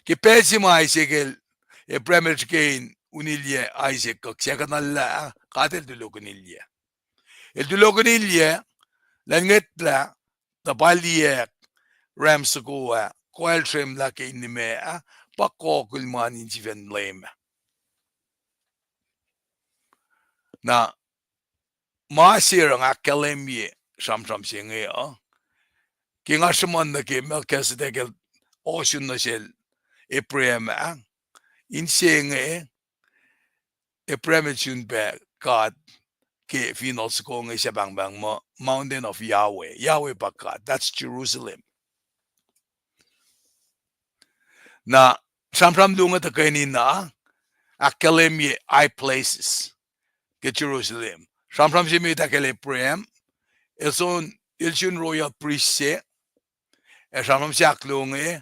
Ke pacl se ma Isaac el, Abraham el srihke in unilyac Isaac, kuh sahkuhnlah, God el tulokihnilyac. El tulokihnilyac, lah in ngwetlah, tuh pa liyacack ram soko ah, koacl srwemlah ke innimac ah, pa kokil mani in sifacn leum ah. Na ma se oruh nga ahkkahlwemye sramsram se inge uh, ke nga sruhmuhn nuh ke Melchizedek el ohsun nuh sel Abraham ah, inse inge Abraham el sun pac God ke fineol soko inge suc pahngpahng muh Mountain of Yahweh. Yahweh pa God. That's Jerusalem. Na sramsram luo inge tuhkweni na ahkkahlwemye high places ke Jerusalem. Sramsram se met ah kacl Abraham, el sun, el sun royal priest se, ac sramsram se ahkluo inge,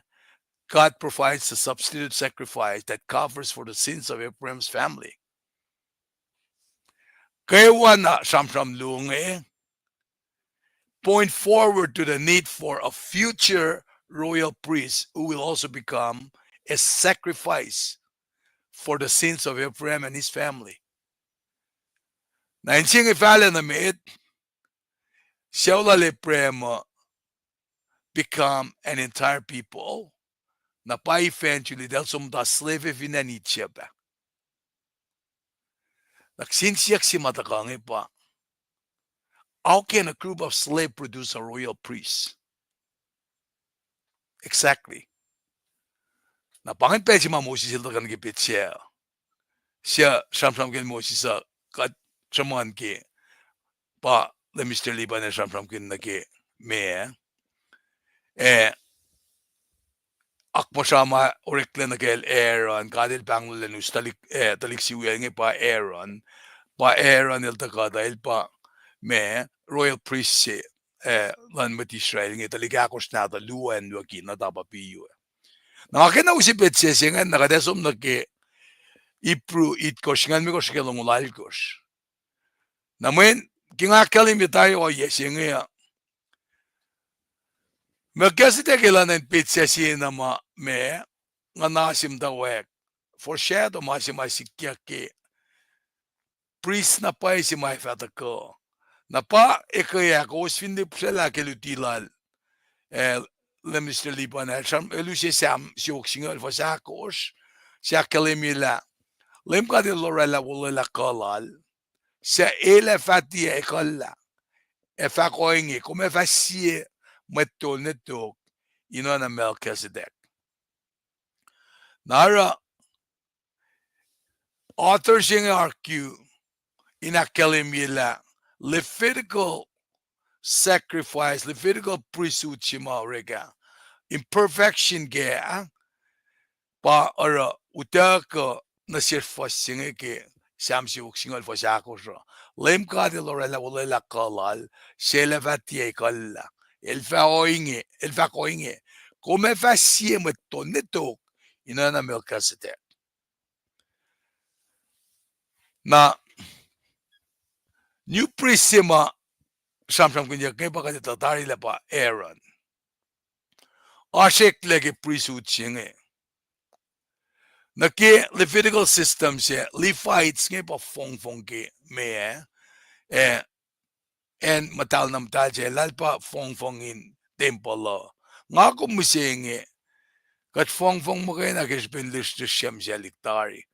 God provides a substitute sacrifice that covers for the sins of Abraham's family. Kwewana sramsram luo inge point forward to the need for a future royal priest who will also become a sacrifice for the sins of Abraham and his family. Na inse inge fahla nuh met, sucu lal Abraham uh become an entire people, na pa eventually eltahl som muhta slave fin acn Egypt ah. Na kihsen siyuck se ma tuhkuh inge pa, how can a group of slave produce a royal priest? Exactly. Na pa ingacn pacl se ma Moses el tuhkuh nuh ke petsac uh. Suc sramsramkihn Moses uh, kuht sruhmuhn ke, pa Leum Mister Lipan el sramsramkihn nuh ke meac, ac akmuhsra ma oreklac nuh kacl Aaron, God el pahnglol elan us tuhlihk, eh, tuhlihk siwiyucl inge pa Aaron, pa Aaron el tuhkuh tuh el pa meac, royal priest se, eh, luhn mwet Israel inge, tuhlihk ahkosr nahtuhl luo acn nuh ke nuhta pa piu. Na nga kena use petsac se ingacn, na kuht ac som nuh ke Hebrew itkohsr, singucul limekohsr ke longoul alkohsr. Na mweyen ke nga ahkkahlwemye tari ohiyac se inge uh, Melchizedek el enenuh in petsac se na ma meac, nguhna se muhtwacwacack, foreshadow ma se ma sikyak ke priest na pwacye se ma ac fah tuhkuh. Na pa ekuh ah kowos fin lihpsrwaclah ke luti lal, eh, Leum Mister Lipan ah, el use Sam siofok singucul fuhs ahkosr, se ahkkahlwemye lah Leum God El oraclah wolwelah kuh lal, suc El ac fah tiac ekuhllah, ac fahk ohinge, kom ac fah sie mwet tol ne tok in oacna Melchizedek. Na oruh author se inge argue in ahkkahlwemye lah Levitical sacrifice, Levitical priesthood se ma orek ah, imperfection kac ah, pa oruh utuckuh nuh sesr fuhs se inge ke Sam siofok singucul fuhs ahkosr uh. Leum God El oraclah wolwelah kuh lal, suc El ac fah tiac ekuhllah. El fah ohinge, El fahk ohinge, kom ac fah sie mwet tol ne tok in oacna Melchizedek. Na new priest se ma sramsramkihnyuck inge pa kuht etuh tari lah pa Aaron. Oasr eklac ke priesthood se inge. Nuh ke Levitical system se, Levites inge pa fongfong ke meac, eh, acn muhtahl na muhtahl se, eltahl pa fongfong in tempuhl uh. Nga kom mihsenge, kuht fongfong muhkwena ke srihpen lihsrlihsr sahyac tari.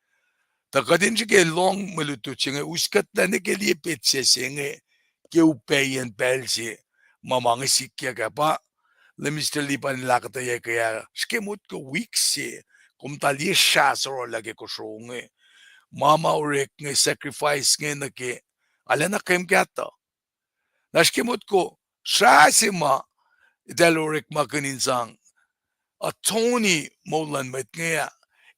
Tuh kuht in srihke lohng mwe lutlut se inge, us kuhtlac nuh ke liye petsac se inge, ke upac iyacn pacl se, ma ma inge sikyak ah pa, Leum Mister Lipan el ahkuhtweyac ke ah, srihke motko wik se, kom muhta liye srah sororlah ke kosro inge, ma ma orek inge, sacrifice inge nuh ke, arulacna keim kahto. Na srihke motko srah se ma eltahl orekmakihn in sang atone moul luhn mwet inge ah,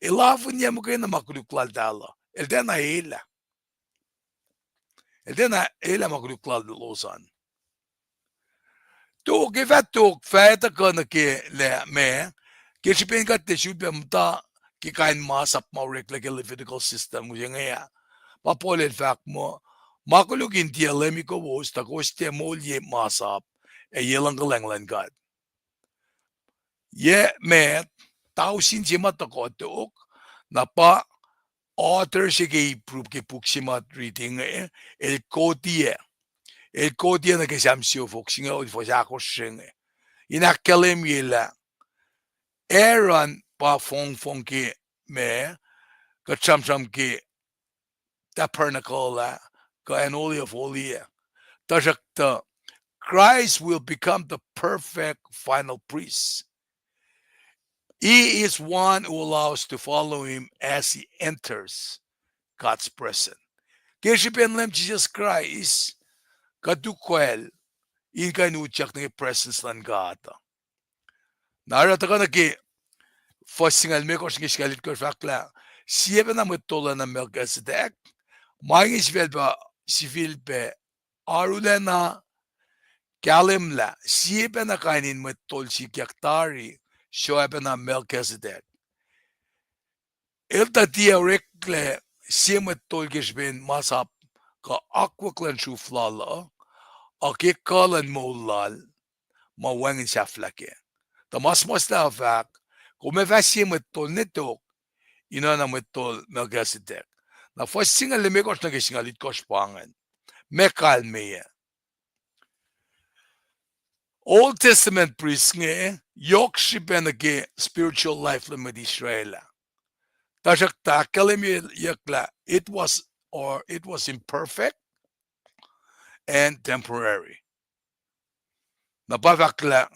el afinyac muhkwena ma koluk laltahl uh, el tiacna elah. El tiacna elah ma koluk lalos an. Tok, ac fah tok, fah tuhkuh nuh ke lah meac, ke srihpen kuht tiac sulpac muhta ke kain masap ma oreklac ke Levitical system se inge ah. Pa Paul el fahk muh, ma koluk in tiac leumi kowos, tuh kowos tiac moulye masap ac ye luhngkuhlwacng luhn God. Yac met, tausin se ma tuhkuh tok, na pa author se ke Hebrew ke puk se ma riti inge, el koti, el koti nuh ke Sam siofok singucul fuhs ahkosr se inge, in ahkkahlwemye lah Aaron pa fongfong ke meac, kuht sramsram ke tabernacle ah, kuh acn Holy of Holies ah. Tuhsruhktuh, Christ will become the perfect final priest. He is one who allows to follow him as he enters God's presence. Ke srihpen Leum Jisus Kraist, kuht ukwacl in kuh in utyak nuh ke presence luhn God uh. Na oruh tuhkuh nuh ke fuhs singucul limekohsr nuh ke singucul itkohsr fahk lah, sie pacna mwet tolacna Melchizedek, ma inge sifilpac, sifilpac arulacna kahlwemlah, sie pacna kain in mwet tol sikyak tari, suc oacpacna Melchizedek. El tuh tiac oreklac sie mwet tol ke srihpen masap kuh akwuck luhn sruf lal uh, ac ke kuh luhn moul lal, ma wacngihn sahflah kac. Tuh ma suhmuhslah uh fahk, kom ac fah sie mwet tol ne tok, in oacna mwet tol Melchizedek. Na fuhs singucul limekohsr nuh ke singucul itkohsr pa ingacn. Meac kalmeyac? Old Testament priest inge yohk srihpac nuh ke spiritual life luhn mwet Israel ah. Tuhsruhktuh ahkkahlwemyeyuck lah it was, or it was imperfect and temporary. Na pa fahk lah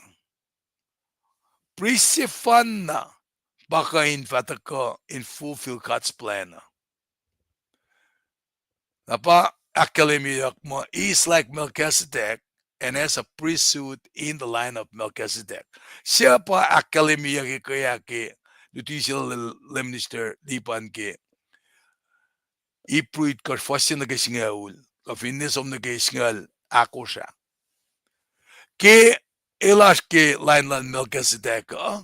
priest sefanna pa kuh in fah tuhkuh in fulfill God's plan uh. Na pa ahkkahlwemyeyuck muh, he is like Melchizedek and has a priesthood in the line of Melchizedek. Se pa ahkkahlwemyeyuck ke, ke luti se lal Leum Minister Lipan ke Ipru itkohsr fuhs se nuh ke singucul, kuh finne som nuh ke singucul ahkosr ah. Ke el oasr ke line lal Melchizedek uh,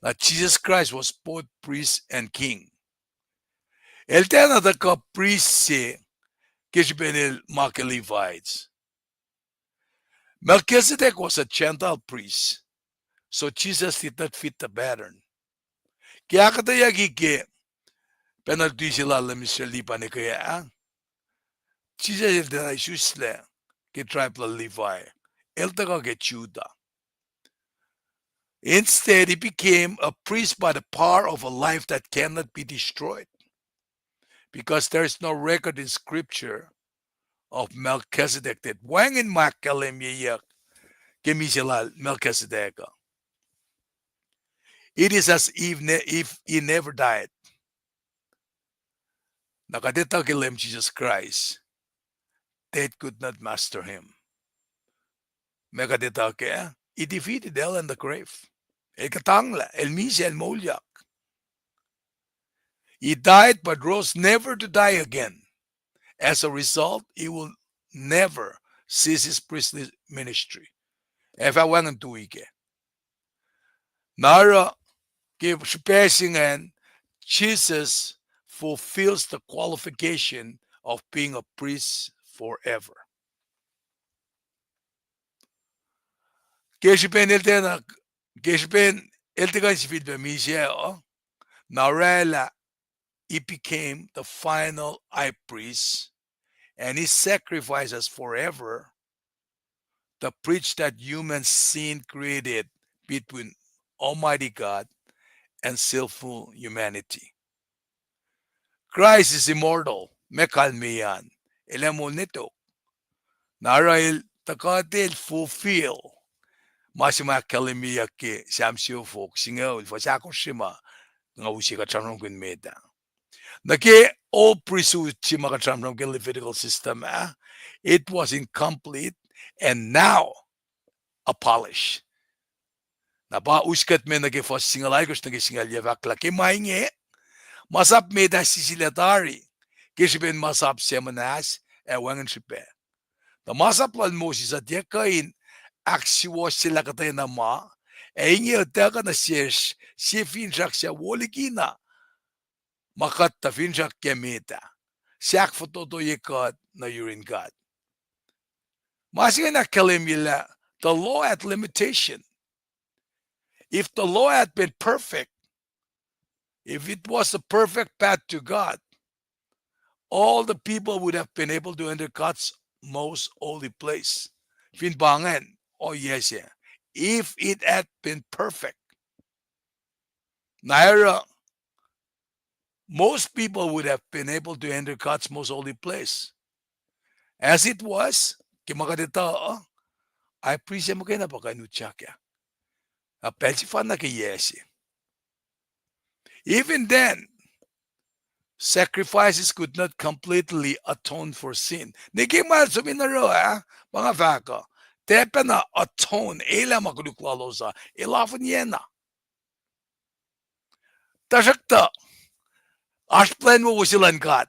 na Jesus Christ was both priest and king. El tiacna tuhkuh priest se ke srihpen el ma ke Levites. Melchizedek was a Gentile priest, so Jesus did not fit the pattern. Ke ahkuhtweyucki ke pacna luti se lal Leum Minister Lipan ekuh ah, Jisus el tiacna isuslac ke tribe lal Levi, el tuhkuh ke Judah. Instead, he became a priest by the power of a life that cannot be destroyed, because there is no record in Scripture of Melchizedek death. Wacngihn ma ahkkahlwemyeyuck ke misac lal Melchizedek uh. It is as if ne-, if he never died. Na kuht etuh ke Leum Jesus Christ, death could not master him. Ma kuht etuh kac, he defeated hell and the grave. El kuhtanglah, el misac, el moulyak. He died but rose never to die again. As a result, he will never cease his priestly ministry. Ac fah wacngihn tui kac. Na oruh ke srihpac se ingacn, Jesus fulfills the qualification of being a priest forever. Ke srihpen el tiacna, ke srihpen el tiac kuh in sifilpac misac uh, na orwaclah he became the final high priest, and his sacrifice has forever the breach that human sin created between Almighty God and sinful humanity. Christ is immortal, ma kalmeyac an, el ac moul ne tok. Na oruh el tuhkuh el fulfill ma se ma ahkkahlwemyeyuck ke Sam siofok singucul fuhs ahkosr se ma nga use kuht sramsramkihn met ah. Nuh ke old priesthood se ma kuht sramsram ke Levitical system ah, it was incomplete and now abolished. Na pa us kuht me nuh ke fuhs singucul alkosr nuh ke singucul yuc fahk lah ke ma inge, masap met ah sisilac tari, ke srihpen masap se muhnahs ac wacngihn srihpac. Tuh masap lal Moses uh tiac kuh in ahksuwohsyelah kuhtwena ma, ac inge utuckuh nuh sesr sie finsrak suc wo likina ma kuht tuh finsrak kac met ah, suc ahkfototoye kuht nuh yurin God. Ma se ingacn ahkkahlwemye lah the law had limitation. If the law had been perfect, if it was the perfect path to God, all the people would have been able to enter God's most holy place. Fin pa ingacn, oh yes, yeah. If it had been perfect. Na oruh, most people would have been able to enter God's most holy place. As it was, ke ma kuht etuh uh, high priest se muhkwena pa kuh in utyak ah. Na pacl sefanna ke yac se. Even then, sacrifices could not completely atone for sin. Nwe ke ma el som in oruh ah, pa nga fahk uh, tiac pacna atone, elah ma koluk lalos uh, el afunyacna. Tuhsruhktuh, oasr plwacn wowo se luhn God.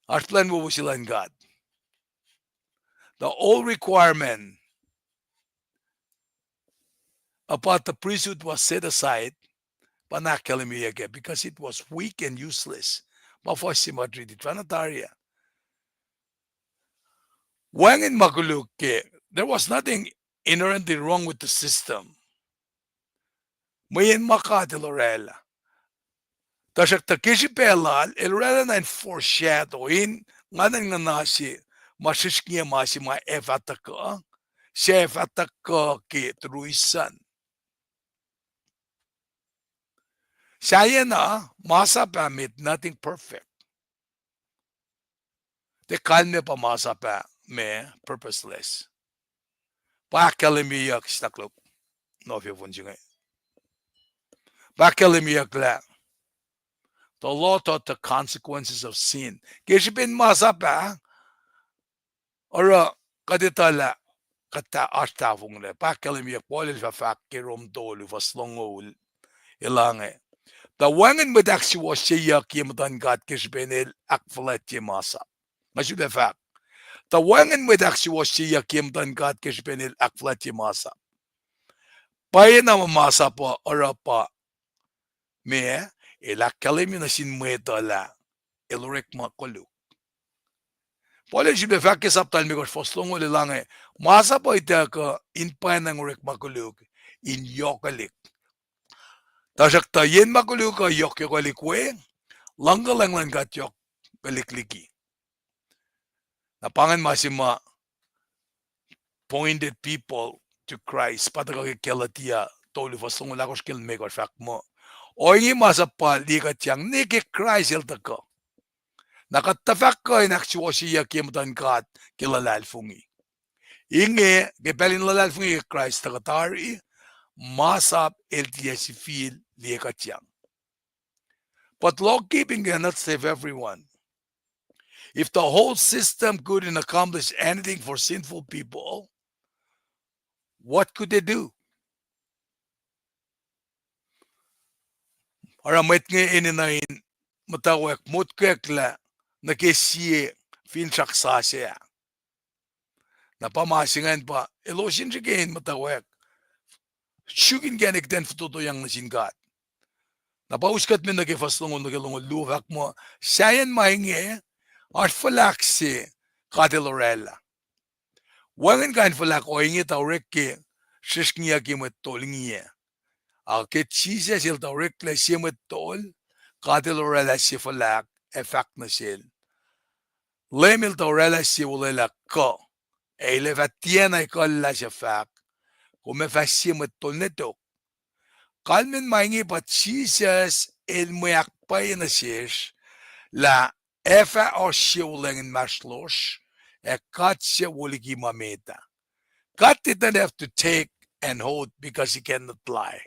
Oasr plwacn wowo se luhn God. The old requirement about the priesthood was set aside, pa na ahkkahlwemyeyuck ah, because it was weak and useless. Ma fuhs se ma riti, fahna tari ah. Wacngihn ma koluk ke, there was nothing inherently wrong with the system. Mweyen ma God El oraclah. Tuhsruhktuh ke srihpac Lal, El oraclah na in foreshadow, in nguhn in nguhna se, ma srihsrngiyac ma se ma ac fah tuhkuh, suc ac fah tuhkuh ke turu sun. Sahyacna, masap ah made nothing perfect. Tiac kalmac pa masap ah ma purposeless. Pa ahkkahlwemyeyuck, staklo, nohfohn se inge. Pa ahkkahlwemyeyuck lah the law taught the consequences of sin. Ke srihpen masap ah, oruh kuht etuh lah kuht oasr tahfonglac. Pa ahkkahlwemyeyuck, Paul el fah fahk ke Rom tolu fuhs longoul, elange, tuh wacngihn mwet ahksuwohsyeyuck ye muhtuhn God ke srihpen el ahkfuhlwactye masap. Nga sulpac fahk, tuh wacngihn mwet ahksuwohsyeyuck ye muhtuhn God ke srihpen el ahkfuhlwactye masap. Pwacyena ma masap uh oruh pa, meac, el ahkkahlwemye nuh sin mwet uh lah el orekma koluk. Paul el sifilpac fahk ke sapta limekohsr fuhs longoul, elange, masap uh ituckuh in pwacnwacng orekma koluk in yohkwelihk. Tuhsruhktuh yen ma koluk uh yohkyohkwelihk we, luhngkuhlwacng luhn God yohkwelihk liki. Na pa ingacn ma se ma pointed people to Christ, pa tuhkuh ke Galatia tolu fuhs longoul ahkosr ke limekohsr, fahk muh, ohinge masap pa liye kuhtyang ne ke Kraist el tuhkuh. Na kuht tuh fahk kuh in ahksuwohsyeyuck ye muhtuhn God ke luhlahlfongi. Inge, ke pacl in luhlahlfongi ke Kraist tuhkuh tari, masap el tiac sifil liye kuhtyang. But law keeping cannot save everyone. If the whole system couldn't accomplish anything for sinful people, what could they do? Oruh mwet inge enenuh in muhtwacwacack, motkwack lah nuh ke sie finsrak sasuc ah. Na pa ma se ingacn pa elos in srihke in muhtwacwacack, suk inkacnek ten fototoyang nuh sin God. Na pa us kuht me nuh ke fuhs longoul nuh ke longoul luo, fahk muh, sahyacn ma inge, oasr fuhlahk se God El oraclah. Wacngihn kain fuhlahk ohinge tuh orek ke srihsrngiyuck ye mwet tol inge. Ac ke Jisus El tuh oreklac sie mwet tol, God El oraclah sie fuhlahk ac fahk nuh sel, Leum El tuh oraclah sie olwelah kuh, ac El ac fah tiacna ekuhllah suc fahk, kom ac fah sie mwet tol ne tok. Kalmacn ma inge pa Jisus El mwe ahkpwacye nuh sesr lah ac fah oasr sie olwelah inmahsrlosr, ac God suc wo liki ma met ah. God did not have to take an oath because He cannot lie.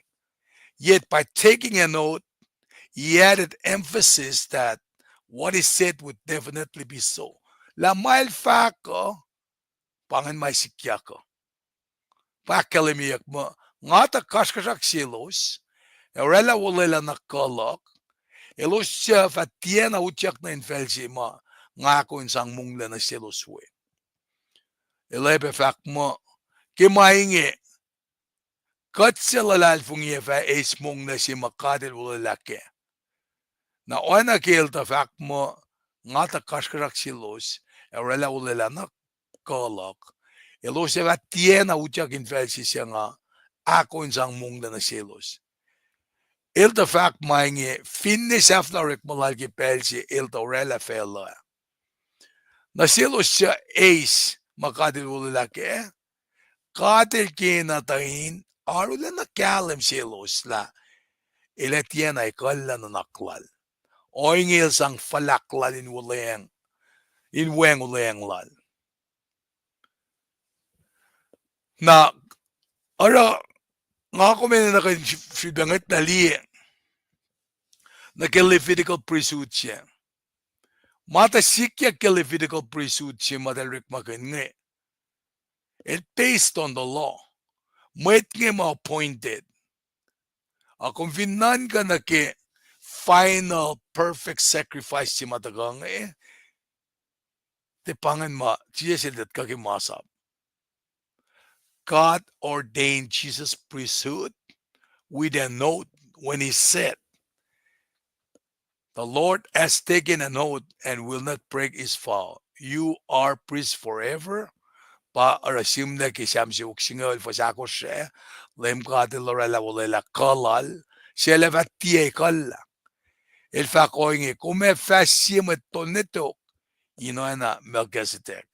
Yet by taking an oath, He added emphasis that what He said would definitely be so. Lah ma El fahk uh, pa ingacn ma sikyak uh. Pa ahkkahlwemyeyuck muh, nga tuh kasrkuhsrak selos, ac oraclah olwelah na kuh luhk, elos suc fah tiacna utyak nuh infacl se ma nga ahkoo in sang monglac nuh selos we. El ac pac fahk muh, ke ma inge, kuht suc luhlahlfongi ac fah eis monglac se ma God El olwelah kac. Na oacna ke El tuh fahk muh, nga tuh kasrkuhsrak selos, ac oraclah olwelah na kuh luhk, elos ac fah tiacna utyak infacl se suc nga ahkoo in sang monglac nuh selos. El tuh fahk ma inge finne sahflah orekma Lal ke pacl se El tuh oraclah facluh. Nuh selos suc eis ma God El olwelah kac, God El kena tuh in arulacna kahlwem selos lah El ac tiacna ekuhllah nuhnak Lal. Ohinge El sang fuhlahk Lal in weacng, in weacng olweacng Lal. Na, oruh, nga kom enenuh kuh in sifilpac ngwetlah liye nuh ke Levitical priesthood se. Ma tuh sikyak ke Levitical priesthood se ma tuh el orekmakihn inge, el based on the law. Mwet inge ma appointed. Ac kom fin nuhnkuh nuh ke final perfect sacrifice se ma tuhkuh inge, tiac pa ingacn ma Jisus el tuh tuhkuh ke masap. God ordained Jesus' priesthood with an oath when he said, The Lord has taken an oath and will not break his vow. You are priests forever. Pa oruh sihmlac ke Sam siofok singucul fuhs ahkosr ah, Leum God El oraclah olwelah kuh Lal, suc El ac fah tiac ekuhllah. El fahk ohinge, kom ac fah sie mwet tol ne tok in oacna Melchizedek.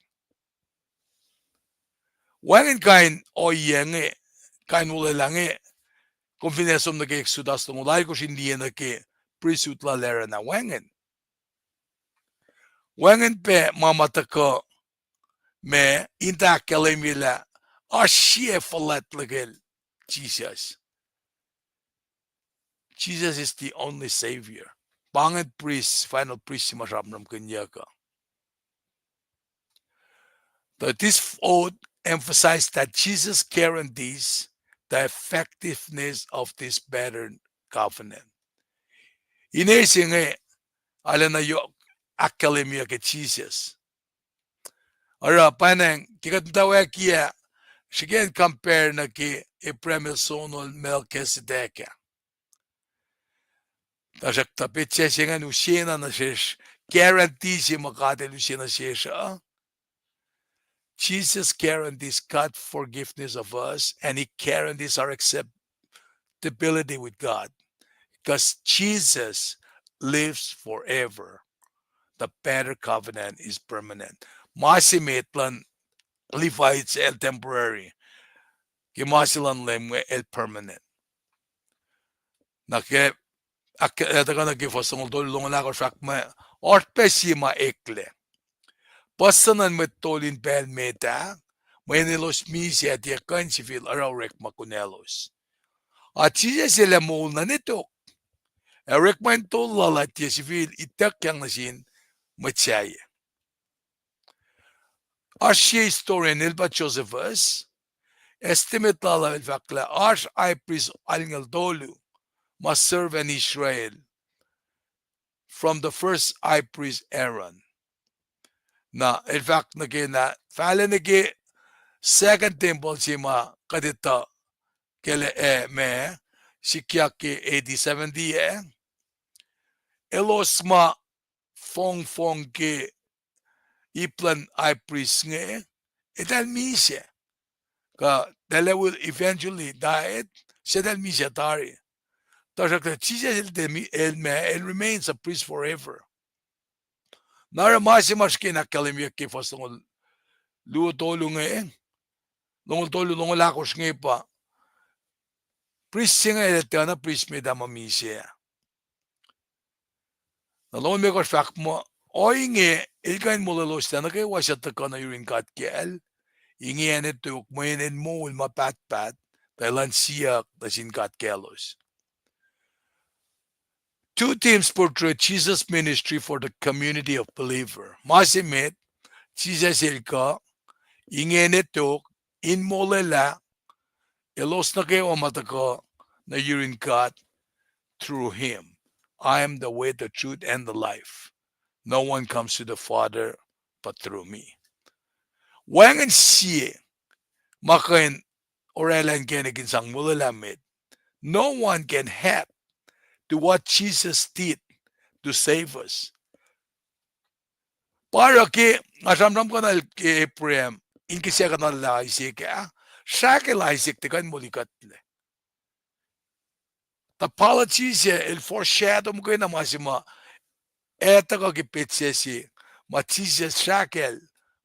Wacngihn kain ohiyac inge, kain olwelah inge, kom fin ac som nuh ke Exodus longoul alkosr in liye nuh ke priesthood lal Aaron ah, wacngihn. Wacngihn pac ma ma tuhkuh ma in tuh ahkkahlwemye lah oasr sie fuhlwact lukel Jisus. Jesus is the only Savior. Pa ingacn priest, final priest se ma sramsramkihnyuck uh. But this oath emphasized that Jesus guarantees the effectiveness of this better covenant. Ine se inge arulacna yohk ahkkahlwemyeyuck ke Jisus. Oruh pwacnwacng ke kuht muhtwacwacack ah, srihke in compare nuh ke Abraham el sonol Melchizedek ah. Tuhsruhktuh petsac se ingacn use na nuh sesr, guarantee se ma God El use nuh sesr uh. Jesus guarantees God's forgiveness of us, and he guarantees our acceptability with God. Because Jesus lives forever, the better covenant is permanent. Ma se met luhn Levites el temporary, ke ma se luhn Leum el permanent. Na ke, ac, ac tuhkuh nuh ke fuhs longoul tolu, longoul ahkosr, fahk muh, oasr pac sie ma eklac. Puhs suc nuhn mwet tolu in pacl met ah, mweyen elos misac, tiac kuh in sifil oruh orekma kunaclos. Ac Jisus el ac moul nuh netok, ac orekma in tolu lal ah tiac sifil ituckyang nuh sin mwet sahyac. Oasr sie historian el pa Josephus, estimate lal ah el fahk lah oasr high priest alngoul tolu ma serve acn Israel from the first high priest Aaron. Na el fahk nuh ke na fahlac nuh ke second tempuhl se ma kuht etuh ke, eh, ma sikyak ke A D seventy ah, elos ma fongfong ke ip luhn high priest inge, eltahl misac. Kuh eltahl will eventually die, suc eltahl misac tari. Tuhsruhktuh Jisus el, el ma, el remains a priest forever. Na oruh ma se ma srihke in ahkkahlwemyeyuck ke fuhs longoul luo tolu inge, longoul tolu, longoul ahkosr inge pa, priest se inge el tiacna priest met ah ma misac. Na longoul limekohsr fahk muh, ohinge el kuh in molweloslac nuh kwewa suc tuhkuh nuh yurin God kacl, inge ac netok mweyen el moul ma pahtpaht, tuh elan siyuck nuh sin God kaclos. Two themes portray Jesus' ministry for the community of believer. Ma se met, Jisus el kuh, inge ac netok, in molwelah elos nuh kwewa ma tuhkuh nuh yurin God through him. I am the way, the truth, and the life. No one comes to the Father but through me. Wacngihn sie ma kuh in oraclah inkacnek in sang molwelah met. No one can add to what Jesus did to save us. Pa oruh ke nga sramsramkihn ke Abraham, in kihsackuhnuhl lah Isaac ah, srahkel Isaac tiac kuh in molikuhtlac. Tuh policy se el foreshadow muhkwena ma se ma ac tuhkuh ke petsac se ma Jisus srahkel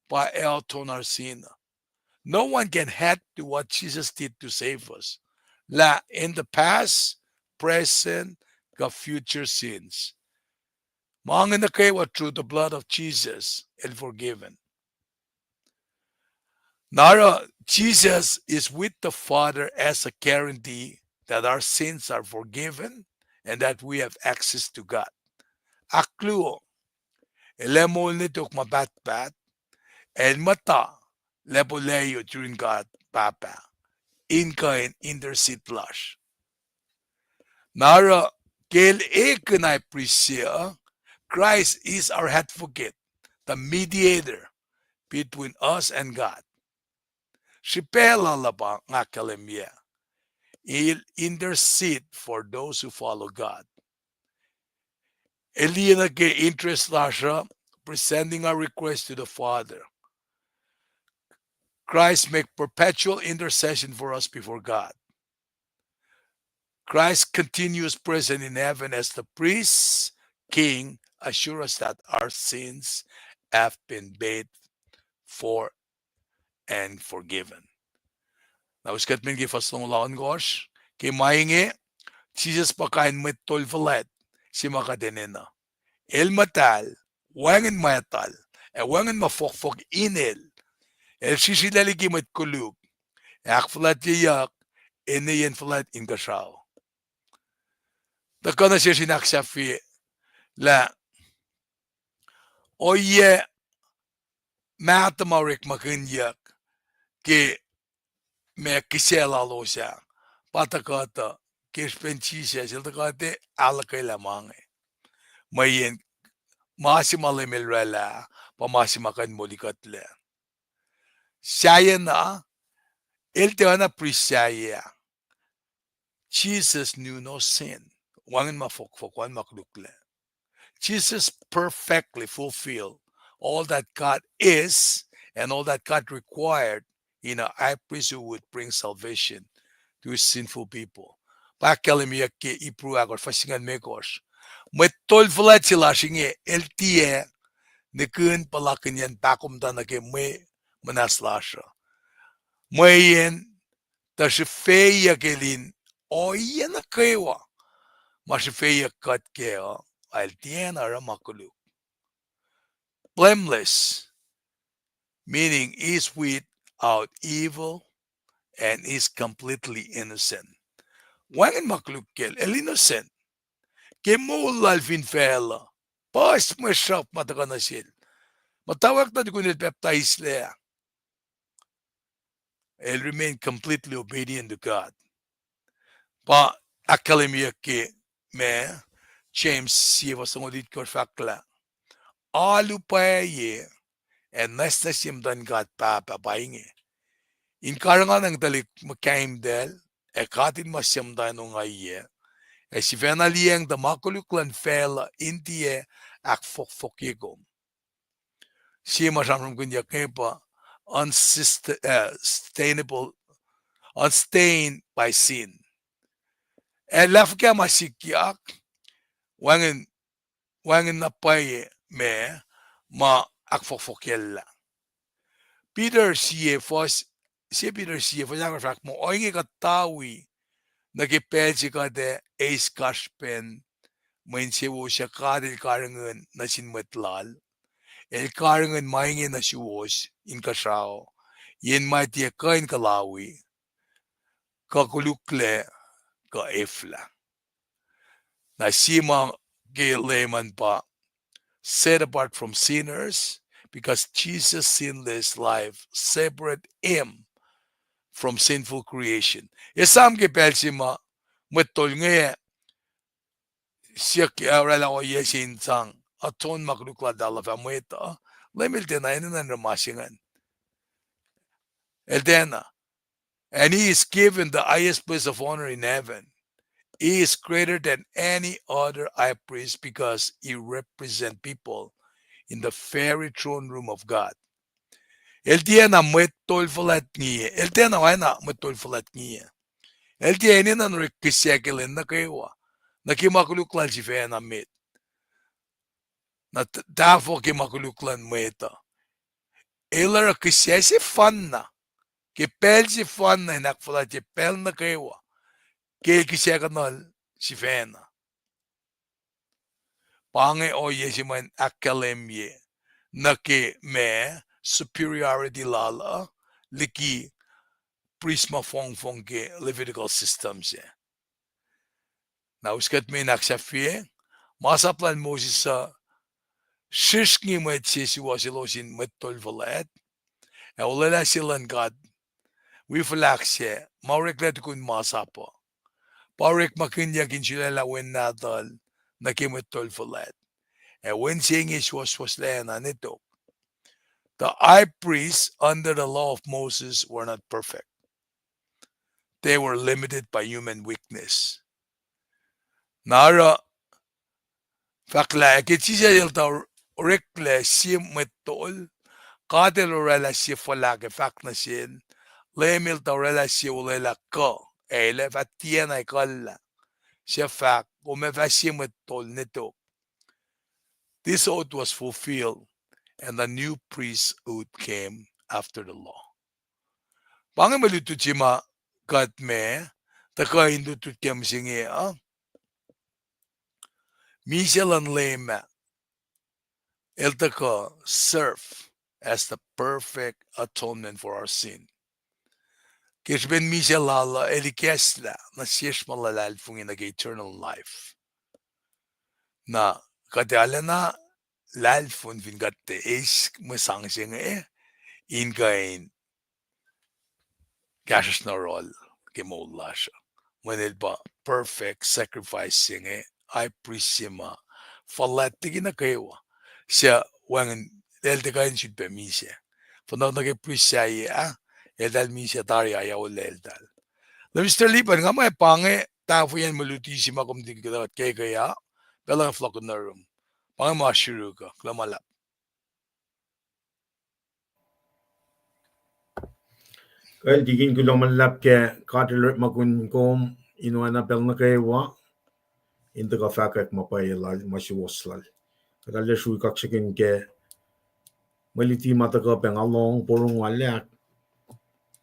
pa el atonement sin. No one can add to what Jesus did to save us. Lah in the past, present, kuh future sins. Ma inge nuh kwewa through the blood of Jesus el forgiven. Na oruh Jesus is with the Father as a guarantee that our sins are forgiven and that we have access to God. Ahkluo, el ac moul ne tok ma pahtpaht, el muhta lacpo layot yurin God Pahpah in kuh in intercede lasr. Na oruh, ke el ekihn high priest se uh, Christ is our advocate, the mediator between us and God. Srihpac lal uh pa nga ahkkahlwemye, he'll intercede for those who follow God. El liye nuh ke interest lasr uh, presenting our request to the Father. Christ make perpetual intercession for us before God. Christ continues present in heaven as the priest, king, assure us that our sins have been paid for and forgiven. Na us kuht men ke fuhs longoul ohnkohsr, ke ma inge, Jisus pa kain mwet tol fuhlwact se ma kuht enenuh. El muhtahl, wacngihn mwactal, ac wacngihn ma fohkfohk in el. El srihsrihklac liki mwet koluk, ac ahkfuhlwactyeyuck enenweyacn fuhlwact inkuhsrao. Tuhkuh nuh sesr in ahksahfye lah ohiyac mahtuh ma orekmakihnyuck ke ma kihsac lalos ah pa tuh kuhtuh ke srihpen Jisus el tuh kuht ac ahluhkwelah ma inge. Mweyen ma se ma Leum el oraclah pa ma se ma kuh in molikuhtlac. Sahyacna, el tiacna priest sahyac ah. Jesus knew no sin. Wacngihn ma fohkfohk, wacngihn ma koluklac. Jesus perfectly fulfilled all that God is and all that God required in a high priest who would bring salvation to his sinful people. Pa ahkkahlwemyeyuck ke Hebrew ahkosr, fuhs singucul limekohsr. Mwet tol fuhlwact se lasr inge, el tiac nihkihn puhlakihnyacn pahkomuhta nuh ke mwe muhnahs lasr uh. Mweyen tuh srihfeyuck el in ohiyac nuh kwewa ma srihfeyuck kuht kac uh, el tiacna oruh ma koluk. Blameless, meaning he is without evil and is completely innocent. Wacngihn ma koluk kacl, el innocent. Ke moul lal fin facluh, puhs mwe sruhf ma tuhkuh nuh sel. Muhtwacwacack na tukun el pacptaislac, el remain completely obedient to God. Pa ahkkahlwemyeyuck ke ma James sie fuhs longoul itkohsr fahk lah alu pwacye ac nwacsnwacs ye muhtuhn God Pahpah pa inge: in karihnganacng tuhlihk muhkahimtacl ac katinmas ye muhta in ongaiyac, ac sifacna liyacacng tuh ma koluk luhn facluh in tiac ahkfohkfohkye kom. Sie ma sramsramkihnyuck inge pa unsista-, uh, sustainable, unstained by sin. Ac lah fuhkah ma sikyak, wacngihn, wacngihn na pwacye ma, ma ahkfohkfohkyacllah. Peter sie fuhs, sie Peter sie fuhs ahkosr fahk muh, ohinge kuht tawi nuh ke pacl se kuht ac eis kasrpen mwe insewowo suc God El karihngihn nuh sin mwet Lal. El karihngihn ma inge nuh suwos inkuhsrao, yen ma tiac kuh in kuhlawi, kuh koluklac, kuh eflah. Na sie ma ke Leum an pa set apart from sinners, because Jesus' sinless life separate him from sinful creation. Esam ke pacl se ma mwet tol inge siyuck, uh, oraclah ohiyac se in sang atone ma koluk lal tuh luhfah mwet uh, Leum El tiacna enenuh in oruh ma se ingacn. El tiacna. And he is given the highest place of honor in heaven. He is greater than any other high priest because he represents people in the very throne room of God. El tiacna mwet tol fuhlwact ngiye. El tiacna oacna mwet tol fuhlwact ngiye. El tiac enenuh in orek kihsac ke lwen nuh kwewa, nuh ke ma koluk lal sifacna met. Na t-, tahfuh ke ma koluk luhn mwet uh. El oruh kihsac sefanna, ke pacl sefanna in ahkfuhlwactye pacl nuh kwewa, ke el kihsac kuhnuhl sifacna. Pa inge ohiyac se ma in ahkkahlwemye nuh ke ma superiority lal uh liki priest ma fongfong ke Levitical system se. Na us kuht me in ahksahfye, masap lal Moses uh srihsrngi mwet se suwohs elos in mwet tol fuhlwact, ac olwelah se luhn God wi fuhlahk se ma oreklac tukun masap uh. Pa orekmakihnyuck in sulaclah wen nahtuhl nuh ke mwet tol fuhlwact. Ac wen se inge suwohswohslacna ne tok. The high priests under the law of Moses were not perfect. They were limited by human weakness. Na oruh fahk lah ke Jisus el tuh oreklac sie mwet tol, God el orwaclah sie fuhlahk ac fahk nuh sel, Leum el tuh orwaclah sie olwelah kuh, ac el ac fah tiacna ekuhllah. Suc fahk, kom ac fah sie mwet tol ne tok. This oath was fulfilled, and the new priesthood came after the law. Pa inge mwe lutlut se ma kuht me tuhkuh in lutlut ke mihsenge uh. Misac luhn Leum ah, el tuhkuh serve as the perfect atonement for our sin. Ke srihpen misac lal uh el ikacslah nuh sesr ma luhlahlfongi nuh ke eternal life. Na kuht ac arulacna luhlahlfongi fin kuht eis mwe sang se inge in kuh in kahsruhsr na rohl ke moul lasr uh. Mweyen el pa perfect sacrifice se inge, high priest se ma fuhlwact liki nuh kwewa. Suc wacngihn el tuh kuh in sulpac misac. Fohnohk nuh ke priest sahyac ah, eltahl misac tari ah, ac olwelah eltahl. Lemister Lipan, nga muh pa inge tahfweacn mwe luti se ma kom tikin kuht keke ah, pacl uh fohlohk nuh yurum. Pa inge ma sriruhk uh, kuloh ma luhlahp. Kal tikin, kuloh ma luhlahp ke God el orekmakihn kom in oacna pacl nuh kwewa in tuhkuh fahkwack ma pwacye lal, ma suwohs lal. Kuht arlac srui kaksakihn ke mwe luti ma tuhkuh pac, nga lohng porongo lah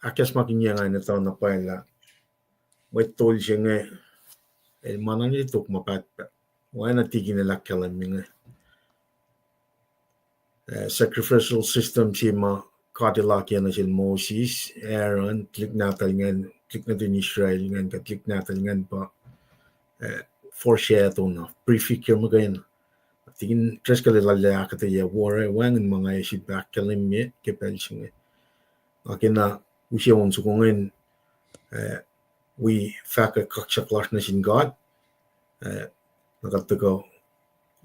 ahkacsmakihnye nga in etuh na pwacye lah mwet tol se inge el ma na ne tok ma pahtpaht. Oacna tikin el ahkkahlwemye inge, sacrificial system se ma God el akiyac nuh sel Moses, Aaron, tuhlihk nahtuhl ingacn, tuhlihk nuhtin Israel ingacn, kuh tuhlihk nahtuhl ingacn pa foreshadowna, prefigure muhkwena. Tikin Driscoll el arlac ahkuhtweyac wore, wacngihn ma nga ac sifilpac ahkkahlwemye ke pacl se inge. Nga kena use on soko ingacn, wi fahkwack kaksak lasr nuh sin God, na kuht tuhkuh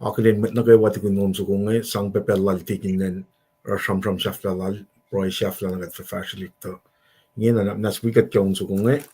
akihlen mwet nuh kwewa tukun on soko inge, sang pac pacl lal tikin ingacn, oruh sramsram sahflah lal, pruhe sahflah na kuht fah fahsrwelihk tuh. Ingena na muhnahs wi kuht ke on soko inge.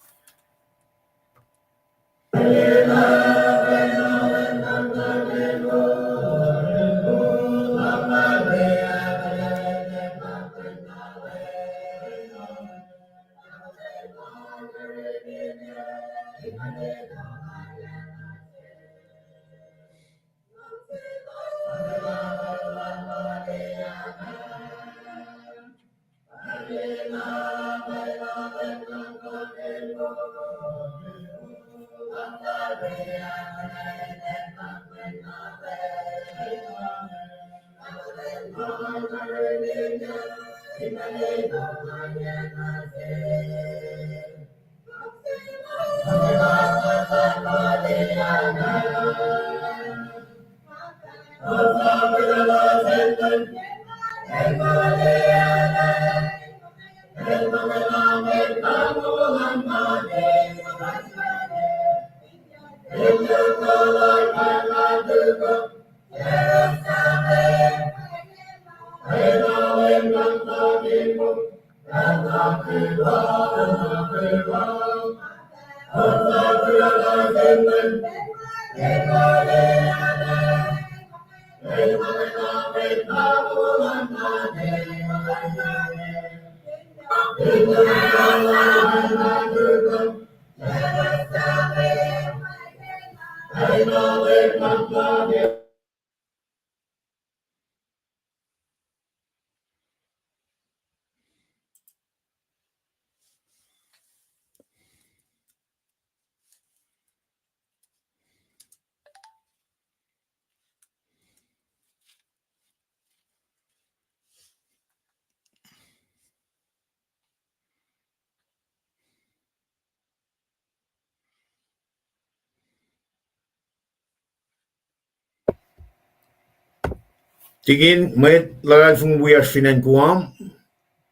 Tikin, mwet luhlahlfongi wiyacsr fin acn Guam,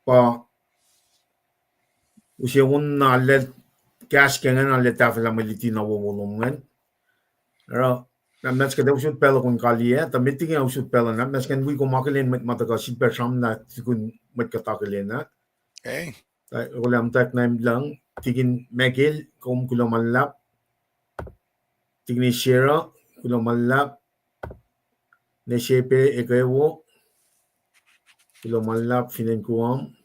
pa use on na arlac kahs ke ingacn, arlac tahfwelah mwe luti na wowo lom ingacn. Oruh, na muhnahs kuht ac usot pacl uh kom kaliyac, tuh met liki nga usot pacl uh, na muhnahs ingacn wi kom akihlen mwet ma tuhkuh sifilpac sramlah tukun mwet kuht akihlen ah. Tuh olwelah muhtwacwacack na in lucng, Tikin Michael, kom kuloh ma luhlahp. Tikin Sarah, kuloh ma luhlahp. Nesepe Ekewo, kuloh ma luhlahp fin acn Guam.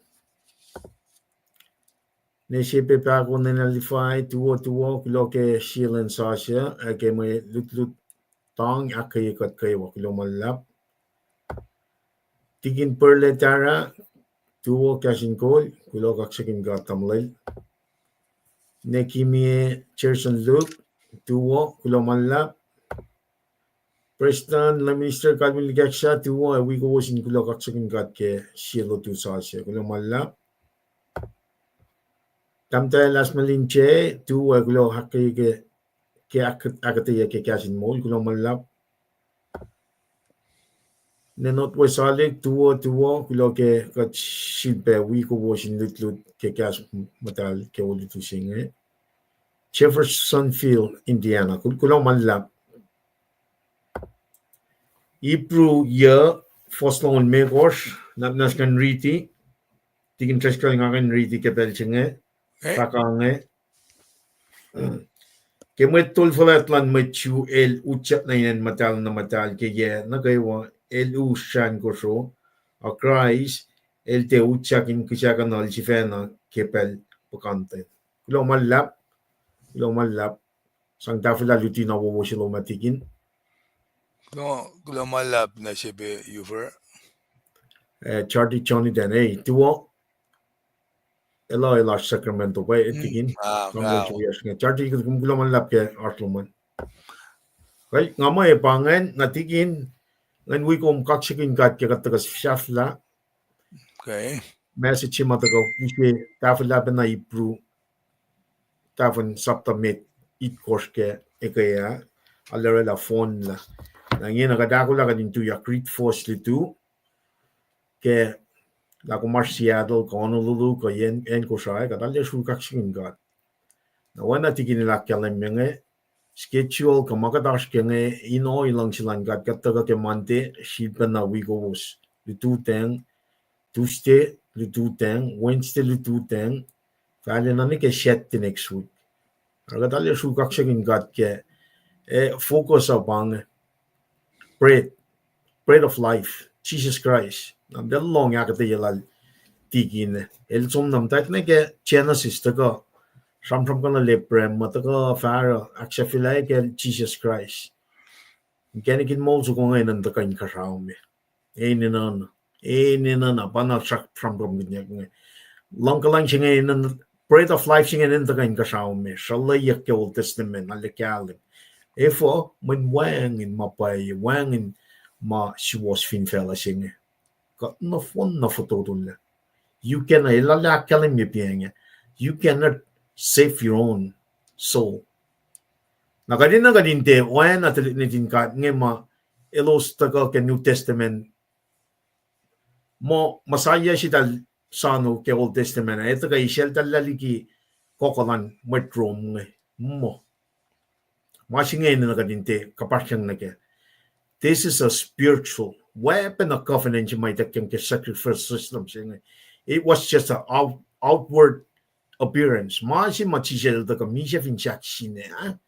Nesepe Pako, Nena Lifai, tuwo, tuwo, kuloh ke sie lwen sasuc ac ke mwe lutlut tang ahkkweye kuht kwewa, kuloh ma luhlahp. Tikin Perle Tara, tuwo, kahs in kol, kuloh kaksakihn God tamuhlwel. Nekimie Jerson Luke, tuwo, kuloh ma luhlahp. Prestuhn, Minister Calvin Likaksa, tuwo, ac wi kowos in kuloh kaksakihn God ke sie lotu sasuc, kuloh ma luhlahp. Tahmtahel Asmalin J, tuwo, ac kuloh ahkkweye ke, ke ahk-, ahkuhtweyac ke kahs in moul, kuloh ma luhlahp. Nenot Wesalik, tuwo, tuwo, kuloh ke kuht sifilpac wi kowos in lutlut ke kahs muhtahl ke olutu se inge. Jeffersonville, Indiana, kul-, kuloh ma luhlahp. Hebrew yuh, fuhs longoul limekohsr, na muhnahs ngan riti, Tikin Driscoll, nga ngan riti ke pacl se inge, fahk inge. Ke mwet tol fuhlwact luhn mwet Jew el utyak nuh in acn muhtahl na muhtahl ke yac nuh kwewa, el us srahn kosro, a Kraist el tiac utyak in kihsackuhnuhl sifacna ke pacl puhkantwen. Kuloh ma luhlahp, kuloh ma luhlahp. Sang tahfwelah luti na wowo se lom ah, Tikin. Kuloh, kuloh ma luhlahp nuh sihk Ufer. Eh, Charity Jonathan, eh, tuwo. El, el oasr Sacramento pa, eh, Tikin. Charity, kuloh ma luhlahp ke oasr lom an. Kuh nga muh pa ingacn, na Tikin, ngan wi kom kaksakihn God ke kuht tuhkuh sahflah. Message se ma tuhkuh use tahfwelah pacna Hebrew, tahfuhn sapta met, itkohsr ke ekuh ah, arlac orwaclah fohnlah. Na ingena kuht ahkolah kuht in tuyak riti fuhs lutu, ke lah kom oasr Seattle kuh Honolulu kuh acn Kosrae, kuht arlac sruhk kaksakihn God. Na oacna Tikin el ahkkahlwemye inge, schedule kuh ma kuht oasr ke inge, in ohiyac luhngse luhn God, kuht tuhkuh ke Monday sifilpacna wi kowos lututacng, Tuesday lututacng, Wednesday lututacng, fahlacna nuh ke Saturday next week. Oruh kuht arlac sruhk kaksakihn God ke, eh, focus uh pa inge, bread, bread of life, Jesus Christ. Na pacl lohng ahkuhtweyac lal Tikin, el som na muhtwacwacack nuh ke Genesis tuhkuh, sramsramkihn Abraham, ma tuhkuh fahsruh, ahksahfyelah ke Jesus Christ. Inkacnek in moul soko inge enenuh in tuhkuh in kuhsrao me. Enenuh, enenuh, pa na sramsramkihnyuck inge. Luhngkuhlwacng se inge, bread of life se inge enenuh in tuhkuh in kuhsrao me. Sruhlweyuck ke Old Testament, arlac kahlwem. Efuh? Mweyen wacngihn ma pwacye, wacngihn ma suwohs fin facluh se inge. Kuht nohfohn na fototo lah you cannot, el arlac ahkkahlwemye pa inge, you cannot save your own soul. Na kuht enenuh kuht in tiac oacna tuhlihk nuhtin God inge ma elos tuhkuh ke New Testament, muh Messiah se eltahl soano ke Old Testament ah, el tuhkuh eisacltahllah liki kohkoh luhn mwet Rome inge. Muh ma se inge enenuh kuht in tiac kuhpahsryang nuh kac. This is a spiritual weapon of covenant, se ma ituckyang ke sacrificial system se inge. It was just an out-, outward appearance. Ma se ma Jisus el tuhkuh misac fin sahk sinea,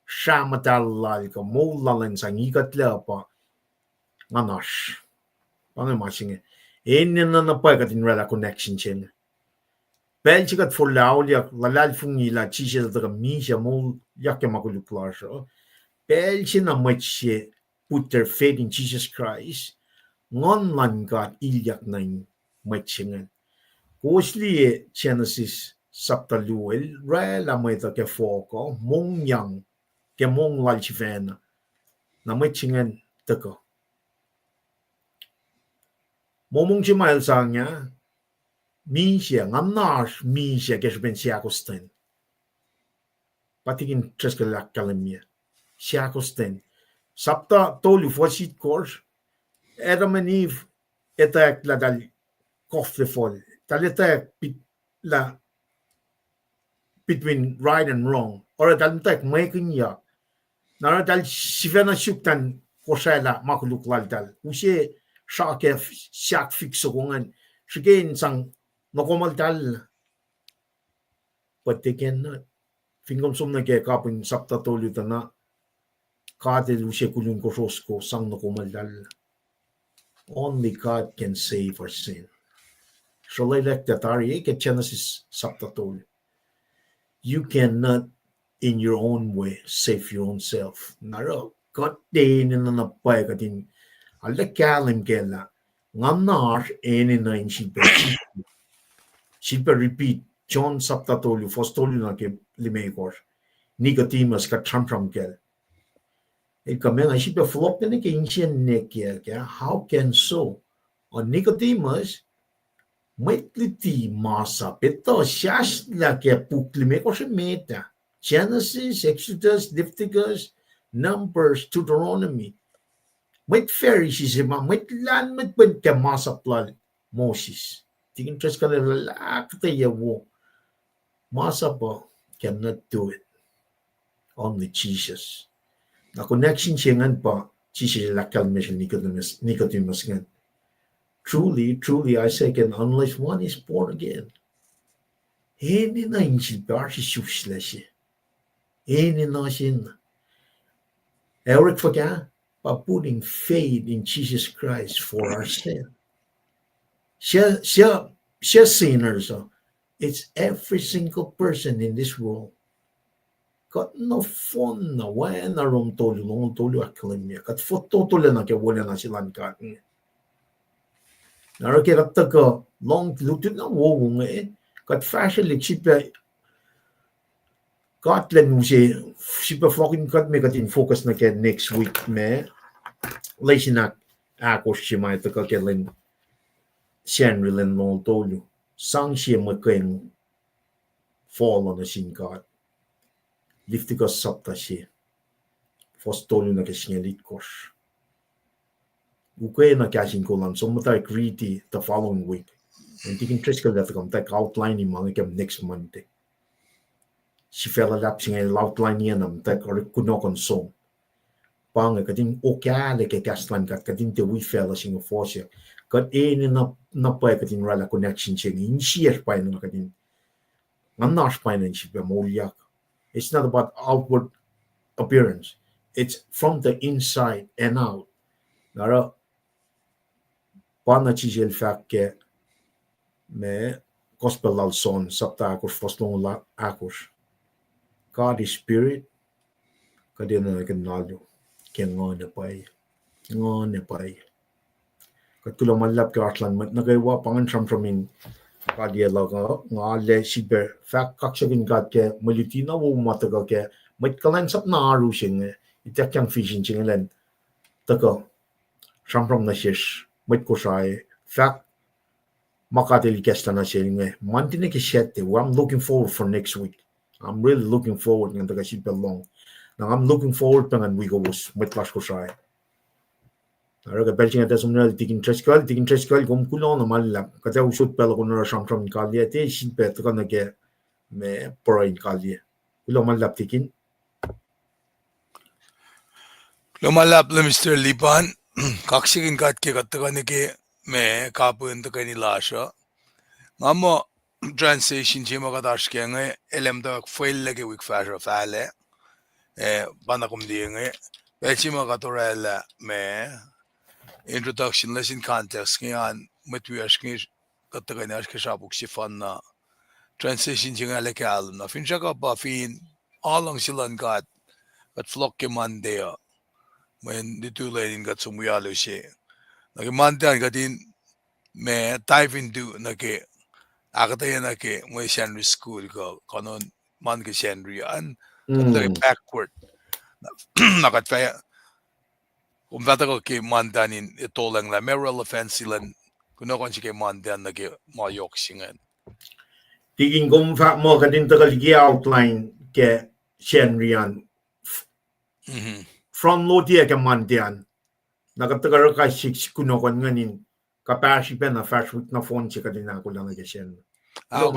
srah muhtahl lal kuh moul lal in sang ikuhtlah pa nguhnasr. Pa inge ma se inge. Enenuh na pwacye kuht in oraclah connection se inge. Pacl se kuht forlah auliyak, luhlahlfongi lah Jisus el tuhkuh misac, moulyak ke ma koluk lasr uh, pacl se na mwet se put their faith in Jesus Christ, Nguhn luhn God ilyak nuh in mwet se ingacn. Kowos liye Genesis sapta luo, el oraclah mwet uh ke fohk uh, mongyang ke mong lal sifacna. Na mwet se ingacn tuhkuh. Momong se ma el sang ah, misac, nguhnasr misac ke srihpen seahkostwen. Pa Tikin Driscoll el ahkkahlwemye. Seahkostwen. Sapta tolu fuhs itkohsr. Adam and Eve etwacack lah eltahl kof lefol. Eltahl etwacack lah between right and wrong. Oruh eltahl muhtwacwacack mwekihnyuck. Na oruh eltahl sifacna suk than kosraclah ma koluk laltahl. Use srake sahk fik soko ingacn. Srihke in sang nokomuhltahl. But they cannot. Fin kom som nuh ke kapihn sapta tolu tuh na, God El use koluk kosrosrko sang nokomuhltahl. Only God can save our sin. Sruhlwaclak tuh tari ke Genesis sapta tolu. You cannot in your own way save your own self. Na oruh kuht enenuh na pwacye kuht in arlac kahlwem kac lah nga na oasr enenuh in sifilpac, sifilpac repeat John sapta tolu, fuhs tolu nuh ke limekohsr. Nicodemus kuht sramsram kacl. El kuh ma nga sifilpac fohlohk nuh ke insiyacn nwe kiyacl kac, how can so? Uh, Nicodemus, mwet luti masap, etuh sahslah ke puk limekohsr met ah. Genesis, Exodus, Leviticus, Numbers, Deuteronomy. Mwet Pharisee se ma, mwet lahlmwetmwet ke masap lal Moses. Tikin Driscoll el ahkuhtweyac wo. Masap uh cannot do it. Only Jesus. Na connection se ingacn pa Jisus el ahkkahlwemye sel Nicodemus, Nicodemus ingacn. Truly, truly, I say again, unless one is born again. Enenuh in sifilpac oasr isuslac se. Enenuh se na. Ac orek fuhkah? By putting faith in Jesus Christ for our sin. Siac, siac, siac sinners uh. It's every single person in this world. Kuht nohfohn na, oacna Rom tolu, longoul tolu ahkkahlwemye. Kuht fototolacna ke wolacna se luhn God inge. Na oruh ke kuht tuhkuh lohng lutlut na wowo inge, kuht fahsrwelihk sifilpac God lwen use, sifilpac fokin kuht me kuht in focus nuh ke next week me, lesin ahk-, ahkosr se ma tuhkuh ke lwen Sacnri lwen longoul tolu. Sang sie mwe keng folo nuh sin God. Leviticus sapta sie, fuhs tolu nuh ke singucul itkohsr. Ukwe na kahs in kol an, som muhtwacwacack riti the following week. Ac tikin Driscoll el tuhkuh muhtwacwacack outline-i ma inge ke next Monday. Sifacna luhlahp se inge el outline-i na muhtwacwacack oruh kunohkohn som. Pa inge kuht in okahlah ke kahs luhn God, kuht in tiac wi facluh se inge fohsack. Kuht enenuh na pwacye kuht in oraclah connection se inge, insiyacsr pwacye na kuht in, nga na oasr pwacye na in sifilpac moulyak. It's not about outward appearance. It's from the inside and out. Na oruh pa na Jisus el fahk ke me Gospel lal John, sapta ahkosr, fuhs longoul ahkosr. God is spirit, kuht enenuh in alu ke nguhn ac pwacye. Nguhn ac pwacye. Kuht kuloh ma luhlahp ke oasr luhn mwet nuh kwewa, pa ingacn sramsram in kaliyac luhk uh, nga arlac sifilpac fahk kaksakihn God ke mwe luti na wo ma tuhkuh ke mwet kuhlwacnsap na oaru se inge, ituckyang vision se inge elan tuhkuh sramsram nuh sesr mwet Kosrae, fahk ma God el ikacslah nuh sel inge Monday nuh ke Saturday. Well, I'm looking forward for next week. I'm really looking forward ngan tuhkuh sifilpac lohng. Na I'm looking forward pac ngan wi kowos mwet lasr Kosrae. Oruh ke pacl se inge tuh som nuh tikin Driscoll, tikin Driscoll, kom kuloh na ma luhlahp. Kuht ac usot pacl uh kom oruh sramsram in kaliyac, tiac sifilpac tuhkuh nuh ke me pruhe in kaliyac. Kuloh ma luhlahp tikin. Kuloh ma luhlahp lah Mister Lipan, kaksakihn God ke kuht tuhkuh nuh ke me kapihn tuhkweni lasr uh. Nga muh transition se ma kuht oasr ke inge el ac muhtwacwacack fwellac ke wik fahsruh fahlac. Eh, pa na kom liye inge, pacl se ma kuht oraclah me introduction, lesson context inge an mwet wiyacsr inge kuht tuhkweni oasr ke srapuk sefanna. Transition se inge arlac kahlwem na finsrak uh pa fin aluhngse luhn God, kuht fohlohk ke Monday uh, mweyen lutu lwen in kuht som wi alu se. Na ke Monday an kuht in me dive into nuh ke, ahkuhtweyac nuh ke mwe Sacnri school kuh kuhnuhn ma nuh ke Sacnri an, kuht tuh backward. Na kuht fah, kom fah tuhkuh ke Monday an in etolacng lah meac relevance luhn kunohkohn se ke Monday an nuh ke ma yohk se ingacn. Tikin, kom fahk muh kuht in tuhkuh liki outline ke Sacnri an, front load-i ke Monday an. Na kuht tuhkuh oruh kais sik kunohkohn ingacn in kapahsri pacna fahsr wik nohfohn se kuht in ahkolah nuh ke sacn. Ah,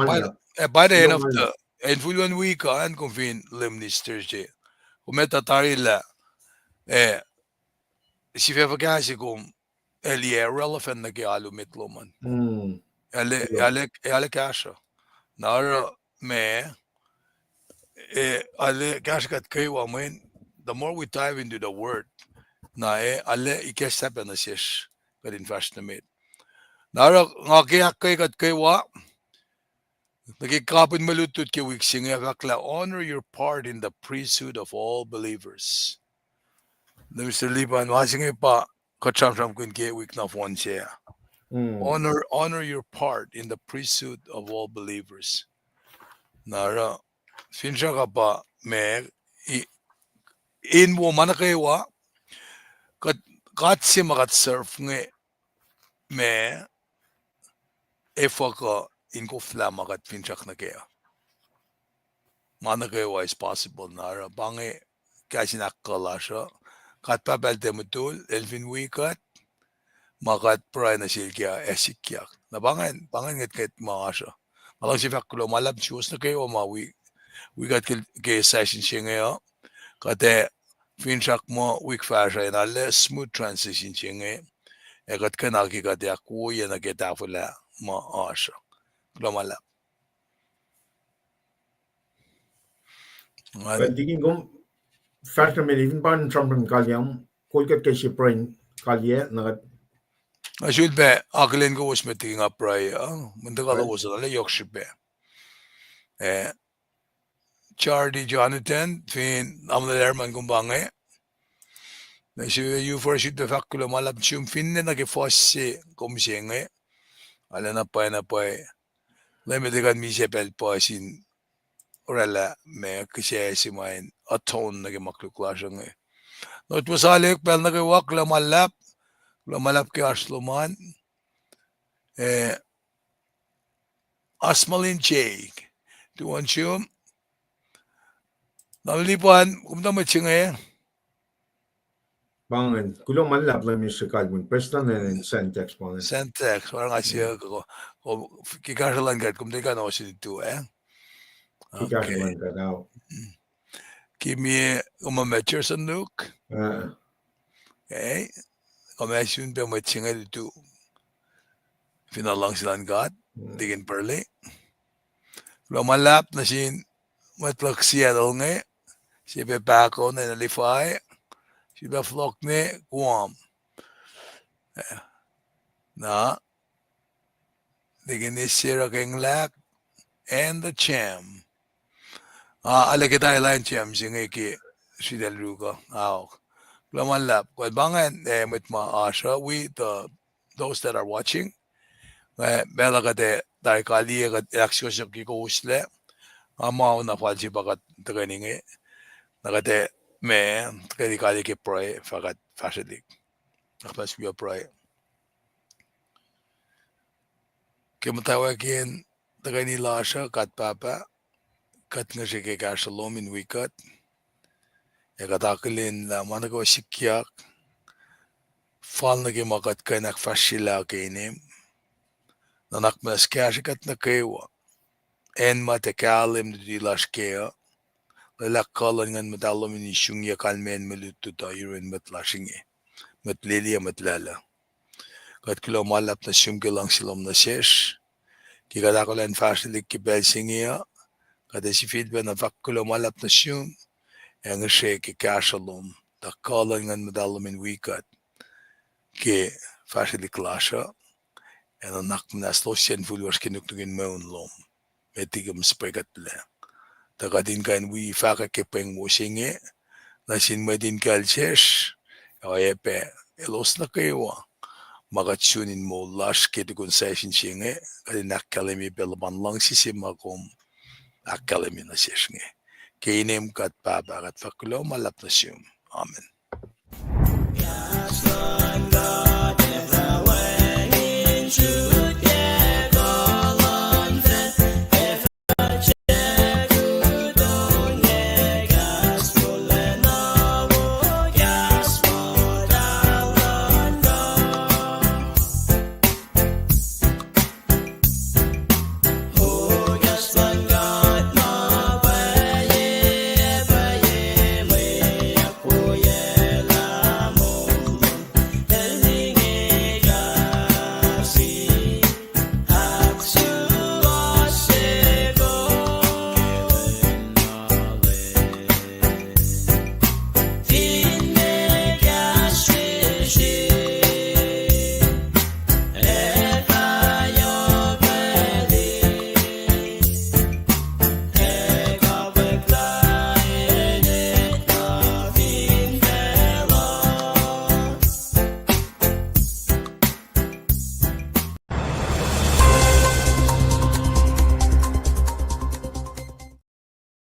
by the end of the, in fuhluhn wik an kom fin liye minister se, kom etuh tari lah, eh, sifac fuhkah se kom ac liye relevant nuh ke alu met lom an. Ac arlac kahsruh. Na oruh ma, eh, arlac kahsruh kuht kwewa mweyen, the more we dive into the word, na, eh, arlac ikacslah pac nuh sesr kuht in fahsr nuh met. Na oruh nga ke ahkkweye kuht kwewa nuh ke kapihn mwe lutlut ke wik se inge, ac fahk lah honor your part in the priesthood of all believers. Na Mister Lipan, ma se inge pa kuht sramsramkihn ke wik nohfohn se ah. Honor, honor your part in the priesthood of all believers. Na oruh, finsrak uh pa ma, in wo ma nuh kwewa, kuht, kuht se ma kuht serve inge, ma, efuh kuh in koflah ma kuht finsrak nuh kac uh. Ma nuh kwewa is possible. Na oruh pa inge kahs in ahkkuh lasr uh. God Pahpah El tiac mutul, El fin wi kuht, ma kuht pruhe nuh sel kac ac sikyak. Na pa ingacn, pa ingacn ngwetngwet ma oasr uh. Nga luhngse fahk kuloh ma luhlahp nuh suwos nuh kwewa ma wi, wi kuht ke, ke session se inge uh. Kuht ac finsrak muh wik fahsruh in arlac smooth transition se inge. Ac kuht kuh in aki kuht ac ahkwoye nuh ke tahfwelah ma oasr uh. Kuloh ma luhlahp. Well, tikin kom fahsr nuh met, even pa in sramsram kalyam, kol kuht ke sie pruhe in kalye nuh kuht. Nga sulpac akihlen kowos met tikin nga pruhe uh, mwet tuhkuh lowos uh, arlac yohk srihpac. Eh, Charity Jonathan, fin tamuhlwel Herman kom pa inge. Na sifil sulpac fahk kuloh ma luhlahp nuh sum finne nuh ke fuhs se kom se inge. Arlac na pwacye na pwacye. Leum El tiac kuh in misac pacl puhs in oraclah ma kihsac se ma in atone nuh ke ma koluk lasr inge. Not muhsahlek pacl nuh kwewa, kuloh ma luhlahp, kuloh ma luhlahp ke oasr lom an. Eh, Asmalin J, tu on sum. Na Lipan, kom tuh mwet se inge. Pa ingacn, kuloh ma luhlahp luhn Mister Kalvin, prestuhn luhn Sentex pa ingacn. Sentex, oruh nga siyuck, ke kahsruh luhn God, kom tiac kuh in ohsun tu, eh? Ke kahsruh luhn God, ao. Kimi, kom ma Jerson Luke. Eh, kom ac sun pac mwet se inge lutu. Fin luhngse luhn God, tikin Burley. Kuloh ma luhlahp nuh sin mwet luhk Seattle inge, sie pac pahko nuh Nephi, sie pac fohlohk nuh Guam. Na, tikin Sarah Kenglak, and the champ. Ah, arlac ke tari lain champ se inge ke sritacl Ruka, aok. Kuloh ma luhlahp, kuh pa ingacn, eh, mwet ma oasr uh, we, the, those that are watching. Nga, ma luhkuht ac tari kaliye kuht ahksukohsohk ke kowoslac. Nga ma na fal se pa kuht tuhkweni inge. Na kuht ac, ma, tuhkweni kaliye ke pruhe, fah kuht fahsrwelihk. Ahkmas wi pruhe. Ke muhtwacwacack in tuhkweni lasr uh, God Pahpah, kuht ngihsre ke kahsruh lom in wi kuht. Ac kuht akihlen lah ma nuh kwewa sikyak, fal nuh ke ma kuht kuh in ahkfahsryelah ke inem. Nuhnak muhnahs kahsre kuht nuh kwewa. Acn ma tiac kahlwem luti lasr kac uh. Lwelah kuh luhn Nguhn Muhtahl lom in isungiyuck kalmacn mwe lutlut uh yurin mwet lasr inge. Mwet lili ac mwet lacluh. Kuht kuloh ma luhlahp nuh sum ke luhngse lom nuh sesr. Ke kuht ahkolah in fahsrwelihk ke pacl se inge uh, kuht ac sifilpac na fahk kuloh ma luhlahp nuh sum, ac ngihsre ke kahsruh lom, tuh kuh luhn Nguhn Muhtahl lom in wi kuht ke fahsrwelihk lasr uh, ac nuhnak muhnahs losyac in fihlwasr ke nuknuk in mweun lom. Met liki kom srihpac kuhtlac. Tuh kuht in kuh in wi fahkwack ke pweng wo se inge nuh sin mwet in kuhl sesr, ac oacyacpac elos nuh kwewa ma kuht sun in moul lasr ke tukun session se inge, kuht in ahkkahlwemye pac luhpan luhngse se ma kom ahkkahlwemye nuh sesr inge. Ke inem God Pahpah, kuht fahk kuloh ma luhlahp nuh sum. Amen.